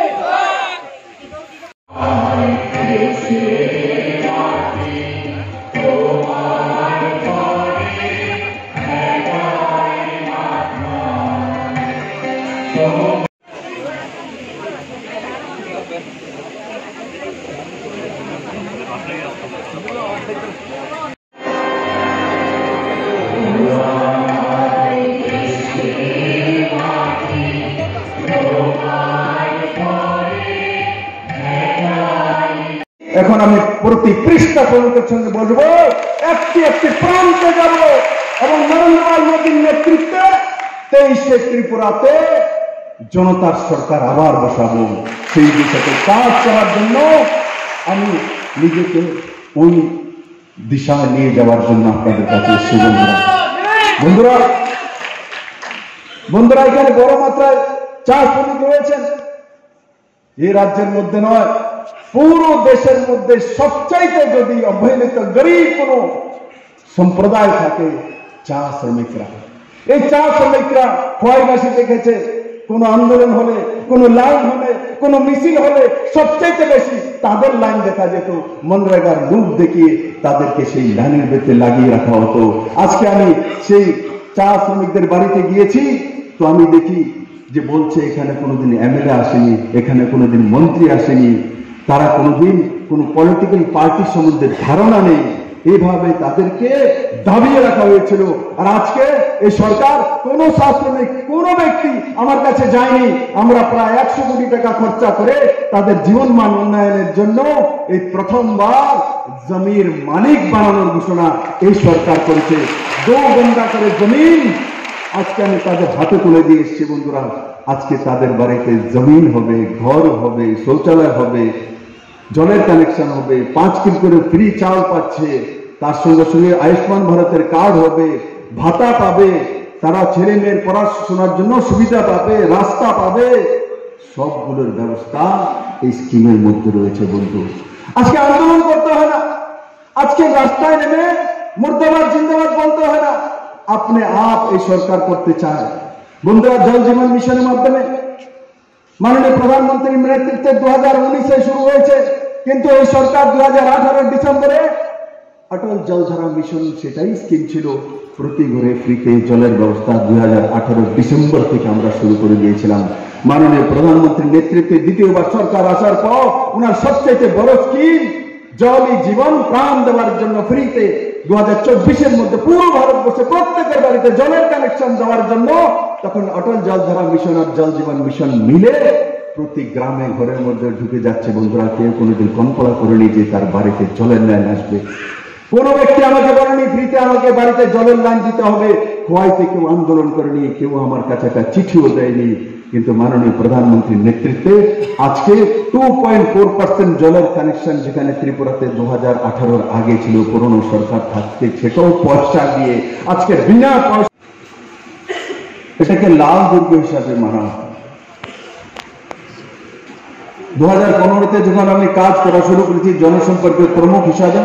এখন আমি প্রতি পৃষ্ঠা পর্যন্ত সঙ্গে বসবো, একটি একটি প্রান্তে যাব এবং নরেন্দ্র মোদীর নেতৃত্বে তেইশে ত্রিপুরাতে জনতার সরকার আবার বসাবো। সেই দিশাতে কাজ করার জন্য আমি নিজেকে ওই দিশায় নিয়ে যাওয়ার জন্য আপনাদের কাছে এসেছি বন্ধুরা। বন্ধুরা, বন্ধুরা, এখানে বড় মাত্রায় চা শ্রমিক রয়েছেন। এই রাজ্যের মধ্যে নয়, পুরো দেশের মধ্যে সবচাইতে যদি অবহেলিত গরিব কোনো সম্প্রদায় থাকে, চা শ্রমিকরা। এই চা শ্রমিকরা খোয়াইবাসী দেখেছে, কোনো আন্দোলন হলে, কোনো লাইন হলে, কোনো মিছিল হলে সবচাইতে বেশি তাদের লাইন দেখা যেত। মনরেগার লোভ দেখিয়ে তাদেরকে সেই লাইনের ভিতরে লাগিয়ে রাখা হতো। আজকে আমি সেই চা শ্রমিকদের বাড়িতে গিয়েছি, তো আমি দেখি যে বলছে এখানে কোনোদিন এমএলএ আসেনি, এখানে কোনোদিন মন্ত্রী আসেনি, তারা কোনোদিন কোনো পলিটিক্যাল পার্টির সম্বন্ধে ধারণা নেই। এইভাবে তাদেরকে দাবিয়ে রাখা হয়েছিল। আর আজকে এই সরকার, কোনো চা শ্রমিক, কোনো ব্যক্তি আমার কাছে যায়নি। আমরা প্রায় একশো কোটি টাকা খরচা করে তাদের জীবনমান উন্নয়নের জন্য এই প্রথমবার জমির মালিক বানানোর ঘোষণা এই সরকার করেছে। দো গন্ডা করে জমিন আজকে আমি তাদের হাতে তুলে দিয়ে এসেছি বন্ধুরা। আজকে তাদের বাড়িতে জমিন হবে, ঘর হবে, শৌচালয় হবে, জলের কানেকশন হবে, পাঁচ কিলো করে ফ্রি চাল পাচ্ছে, তার সঙ্গে সঙ্গে আয়ুষ্মান ভারতের কার্ড হবে, ভাতা পাবে, তারা ছেলে মেয়ের পড়াশোনার জন্য সুবিধা পাবে, রাস্তা পাবে, সবগুলোর ব্যবস্থা এই স্কিমের মধ্যে রয়েছে বন্ধু। আজকে আন্দোলন করতে হয় না, আজকে রাস্তায় নেমে মুর্দাবাদ জিন্দাবাদ বলতে হয় না, আপনি আপ এই সরকার করতে চায়। বন্ধুরা, জল জীবন মিশনের মাধ্যমে মাননীয় প্রধানমন্ত্রীর নেতৃত্বে দু হাজার উনিশে শুরু হয়েছে, কিন্তু এই সরকার দু হাজার আঠারো ডিসেম্বরে অটল জলধারা মিশন সেটাই স্কিম ছিল, প্রতি ঘরে ফ্রিতে জলের ব্যবস্থা দুই হাজার আঠারো ডিসেম্বর থেকে আমরা শুরু করে দিয়েছিলাম। মাননীয় প্রধানমন্ত্রীর নেতৃত্বে দ্বিতীয়বার সরকার আসার পর ওনার সবচাইতে বড় স্কিম জলই জীবন, প্রাণ দেওয়ার জন্য ফ্রিতে দু হাজার চব্বিশের মধ্যে পুরো ভারতবর্ষে প্রত্যেকের বাড়িতে জলের কানেকশন দেওয়ার জন্য। তখন অটল জলধারা মিশন আর জল জীবন মিশন মিলে প্রতি গ্রামে ঘরের মধ্যে ঢুকে যাচ্ছে। বন্ধুরা, কেউ কোনোদিন কল্পনা করেনি যে তার বাড়িতে জলের লাইন আসবে। কোনো ব্যক্তি আমাকে বলেনি ফ্রিতে আমাকে বাড়িতে জলের লাইন দিতে হবে। খোয়াইতে কেউ আন্দোলন করেনি, কেউ আমার কাছে একটা চিঠিও দেয়নি। কিন্তু মাননীয় প্রধানমন্ত্রীর নেতৃত্বে আজকে টু পয়েন্ট ফোর পার্সেন্ট জলের কানেকশন, যেখানে ত্রিপুরাতে দু হাজার আঠারোর আগে ছিল, পুরনো সরকার থাকতে, সেটাও পয়সা দিয়ে আজকে বিনা পয়সা, এটাকে লাল দুর্গ হিসাবে মানা হয়। দু হাজার পনেরোতে যখন আমি কাজ করা শুরু করেছি জনসম্পর্কের প্রমুখ হিসাবে,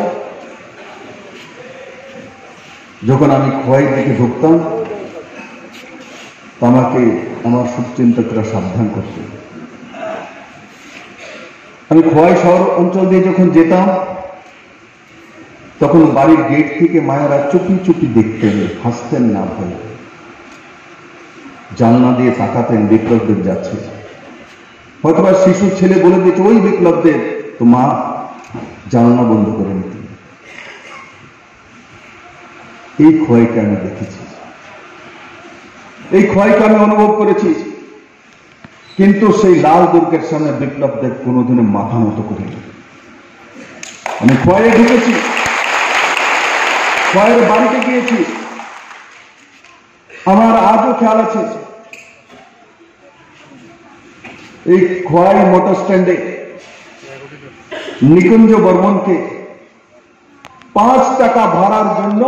যখন আমি খোয়াই দিকে ঢুকতাম, তো আমাকে আমার শুভচিন্তকরা সাবধান করতেন। আমি খোয়াই শহর অঞ্চল দিয়ে যখন যেতাম, তখন বাড়ির গেট থেকে মায়েরা চুপি চুপি দেখতেন, হাসতেন না ভয়ে, জানলা দিয়ে তাকাতেন বিপ্লব দেব যাচ্ছে। হয়তোবা শিশু ছেলে বলে দিত, "ওই বিপ্লব দেব," তো মা জানলা বন্ধ করে নিতেন। এই খোয়াইকে আমি দেখেছি, এই খোয়াইকে আমি অনুভব করেছি। কিন্তু সেই লাল দুর্গের সামনে বিপ্লব দেব কোনোদিনও মাথা নত করেনি। আমি খোয়াইয়ে ঢুকেছি, খোয়াইয়ের বাড়িতে গিয়েছি। আমার আজও খেয়াল আছে, এই খোয়াই মোটর স্ট্যান্ডে নিকুঞ্জ বর্মনকে পাঁচ টাকা ভাড়ার জন্য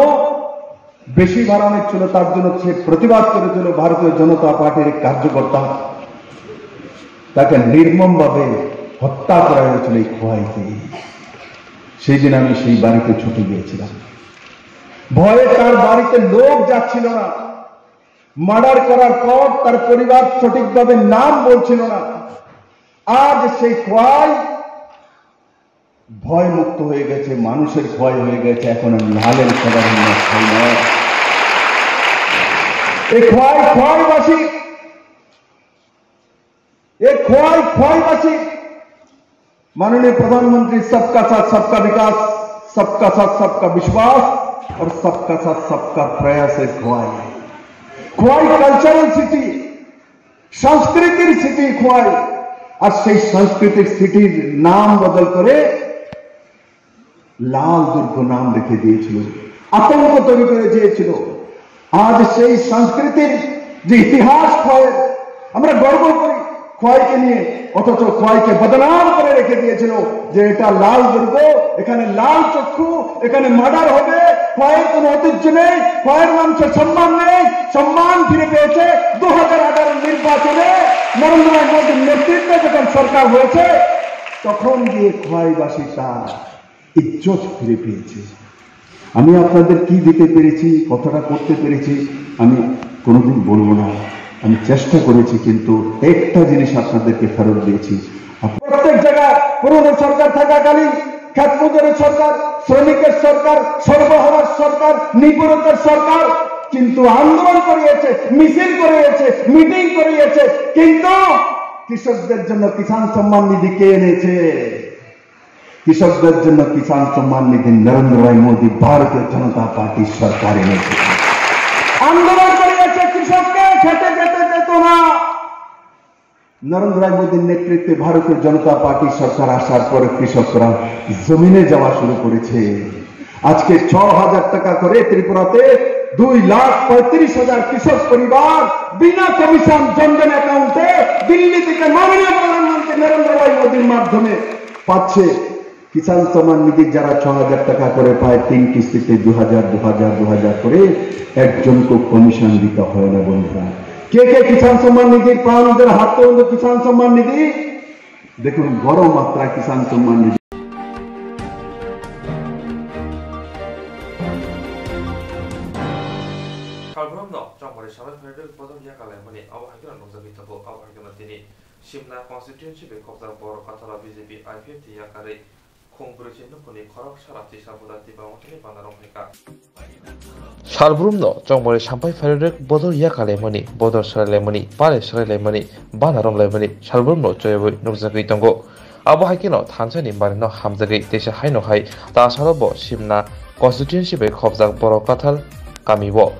বেশি ভাড়া নিচ্ছিল, তার জন্য সে প্রতিবাদ করেছিল ভারতীয় জনতা পার্টির এক কার্যকর্তা। তাকে নির্মমভাবে হত্যা করা হয়েছিল এই খোয়াইতে। সেই দিন আমি সেই বাড়িতে ছুটে গিয়েছিলাম। ভয়ে তার বাড়িতে লোক যাচ্ছিল না। মার্ডার করার পর তার পরিবার সঠিকভাবে নাম বলছিল না। আজ সেই খোয়াই ভয় মুক্ত হয়ে গেছে, মানুষের ভয় হয়ে গেছে, এখন আর লালের সাধারণ ভয় নয়। এ খোয়াই খোয়াইবাসী, এ খোয়াই খোয়াইবাসী, মাননীয় প্রধানমন্ত্রী সবকা সাথ সবকা বিকাশ, সবকা সাথ সবকা বিশ্বাস আর সবকা সাথ সবকা প্রয়াসের খোয়াই। খোয়াই কালচারাল সিটি, সংস্কৃতির সিটি খোয়াই। আর সেই সংস্কৃতির সিটির নাম বদল করে লাল দুর্গ নাম রেখে দিয়েছিল, আতঙ্ক তৈরি করে দিয়েছিল। আজ সেই সংস্কৃতির যে ইতিহাস খোয়াই, আমরা গর্ব করি খোয়াইকে নিয়ে, অথচ খোয়াইকে বদনাম করে রেখে দিয়েছিল যে এটা লাল দুর্গ, এখানে লাল চক্ষু, এখানে মার্ডার হবে, খোয়াইয়ের কোনো ঐতিহ্য নেই, খোয়াইয়ের মানুষের সম্মান নেই। সম্মান ফিরে পেয়েছে দু হাজার আঠারো নির্বাচনে নরেন্দ্র মোদীর নেতৃত্বে যখন সরকার হয়েছে, তখন গিয়ে খোয়াইবাসী তার ইজ্জত ফিরে পেয়েছে। আমি আপনাদের কি দিতে পেরেছি, কতটা করতে পেরেছি, আমি কোনোদিন বলবো না। আমি চেষ্টা করেছি, কিন্তু একটা জিনিস আপনাদেরকে ফেরত দিয়েছি। আপ-, প্রত্যেক জায়গায় পুরনো সরকার থাকাকালীন খেতমজুরের সরকার, শ্রমিকের সরকার, সর্বহারার সরকার, নিপীড়িতের সরকার, কিন্তু আন্দোলন করিয়েছে, মিছিল করিয়েছে, মিটিং করিয়েছে, কিন্তু কৃষকদের জন্য কিষাণ সম্মান নিধি কে এনেছে? কৃষকদের জন্য কিষাণ সম্মান নিধি নরেন্দ্র ভাই মোদী ভারতীয় জনতা পার্টি সরকার এনেছে। আন্দোলন করিয়েছে, কৃষককে খেতে যেতে দিত না। নরেন্দ্র ভাই মোদীর নেতৃত্বে ভারতীয় জনতা পার্টি সরকার আসার পরে কৃষকরা জমিনে যাওয়া শুরু করেছে। আজকে ছ হাজার টাকা করে ত্রিপুরাতে দুই লাখ পঁয়ত্রিশ হাজার কৃষক পরিবার বিনা কমিশন জনধন অ্যাকাউন্টে দিল্লি থেকে মাননীয় প্রধানমন্ত্রী নরেন্দ্র ভাই মোদীর মাধ্যমে পাচ্ছে। কিষাণ সম্মান নিধি যারা ছ হাজার টাকা করে পায়, তিন কিস্তিতে দু হাজার, দু হাজার, দু হাজার করে, একজনকেও কমিশন দিতে হয় না বন্ধুরা। কে কে কিষাণ সম্মান নিধির পান, যারা হাত তুলুন তো, কিষাণ সম্মান নিধি দেখুন, বড় মাত্রায় কিষাণ সম্মান Nidhi. Kalbrum no chongmari sabai phai rwk bodol ya kalaimani abo hai kheno nukjagwi tongo. Abo hai kheno tini Simla constituency bai khopjak borok kathalo B J P, I P F T yakarwi Khung brwichi nukhungni khorok sara chisa buda Tipra Mothani bana romphai kha. Salbrumno chongmani sampai phairwk bodol yakalaimani, bodol swrailaimani, pare swrailaimani, bana romlaimani salbrumno choyawi nukjagwi tongo. Abo hai kheno thansani manwino hamjagwi teisa haino hai ta salo bo Simna constituency bai khopjak Borok Kathal kamio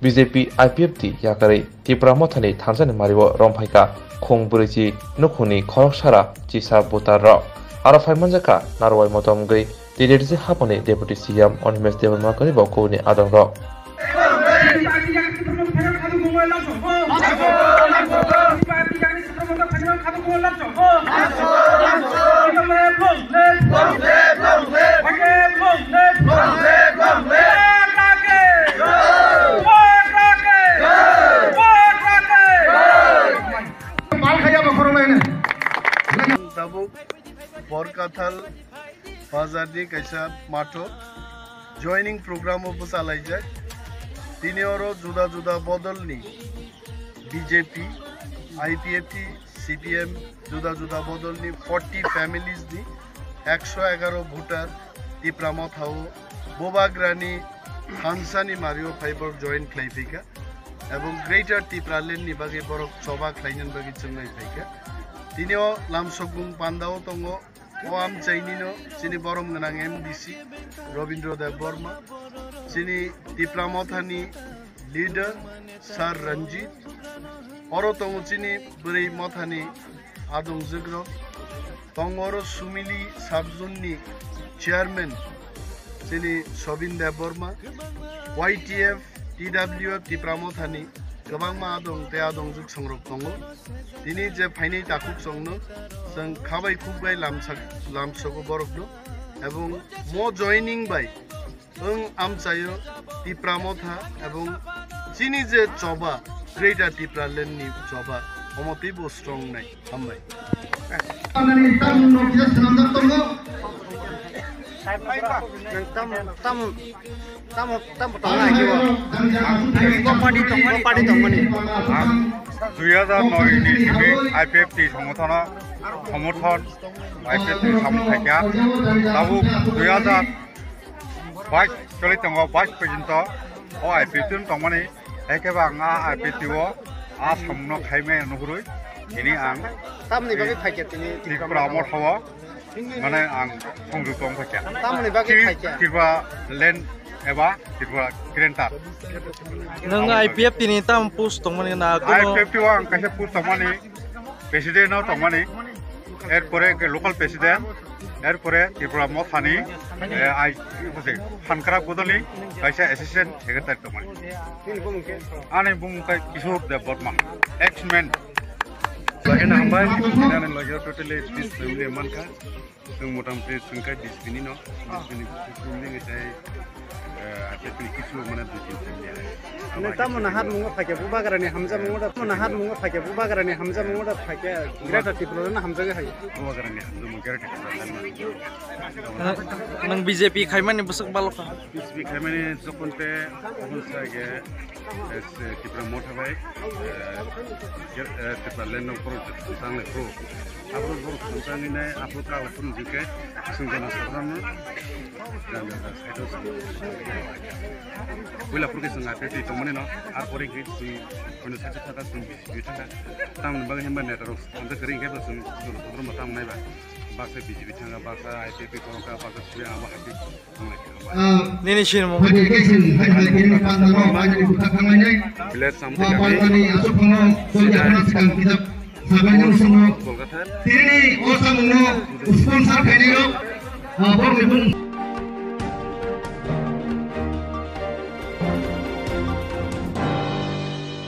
B J P I P F T yakarwi Tipra Mothani thansani mario romphaikha khung brwichi nukhungni khorok sara chisa voter rok. Aro phaimanjakha narwai motom wngwi T D D C haponi Deputy C M Animesh Debbarma kwrwi bo kubuni adongrok. Tabuk Borkathal Bazarni kaisa matho joining program o bwchalaijak. Tini oro juda juda bodolni B J P, I P F T, C P M, juda juda bodolni forty families ni ekso egaro voter Tipra Mothao Bubagrani thansani mario phai borok join khlai phaikha. Ebong Greater Tipraland ni bagwi borok choba khlainani bagwi chwngnai phaikha. Tini o lamsokbung pandao tongo. O amchainino chini borom gwnang M D C Robindra Debbarma, chini Tipra Mothani leader Sir Ranjit, oro tongo chini bwrwi mothani adongjwkrok, tongo oro Sumili sub-zone ni chairman chini Sobin Debbarma, Y T F, T W F Tipra Mothani kwbangma adong tei adongjwk songrok tongo. Tini je phainai takhuk chwngno chwng khabai khukbai lamsak-, lamsogo borokno, ebong mo joining bai wng amchaio Tipra Motha ebong chini je choba Greater Tipraland ni choba omo teibo strong nai. Hambai. Nang tam, tam, tam, tam tongna hai o. Party tongmani, party tongmani. Dui hajar noi ni simi I P F T songothono, somorthon I P F T samung khaikha. Tabuk dui hajar bais choli tongo, bais porjonto o I P F T no tongmani. Haikhe ba ang a I P F T o a samungno khaimaya nukhurwi. Tini ang tamni bagwi phaikha tini Tripura Motha o. Mane ang songjukto wng phaikha. Tamoni bagwi Tri-, phaikha? Tripura land eba Tripura Greater. Nwng I P F T ni tam post tongmani na kuno? I P F T o ang kaisa post tongmani, president o tongmani, erpore ke local president, erpore Tripura Mothani, eh, ai, phankrap bodolni kaisa assistant secretary tongmani. Ani bumung khe Kishore Dev Barman, ex men. Lagina hambai, ani lagina totally peace family mankha. Chwng motamoti chwng khe D C P ni no, D C P ni building tei, eh, achaipini kisu mane dui tin family hai. Nang tamo na hat mungo phaikhe Bubagrani hamjamungo da, tamo na hat mungo phaikhe Bubagrani hamjamungo da phaikhe Greater Tripura na hamjagwi hai. Bubagrani hamjamung Greater Tripura. Nang B J P khaimani bwswk balokha. B J P khaimani jokhon te, jokhon sa ge, eh, Tripura Motha bai, eh, eh, Tripura land no pro, tangle pro. Abo borok songchangni nai, abo kala phuru jike, songchana sabrano. Puila phuru ke song I P F T tongmani no, ar pore ke song, kono sacha thata song B J P thanga. Tamni bagwi himba neta rok, anta kering ke song, song, song, song, tamo nai ba. Baksa B J P thanga, baksa I P F T korokha, baksa suri abo hati. Nini sinimo. Village samthai kami. Kolkata. Tini o samungno sponsor khainai rok, ah, borokni bung.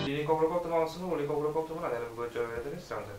Tini kokborok koktwma ang swngo, uli kokborok koktwma nang nai rok goi choi rw tini swrang thai.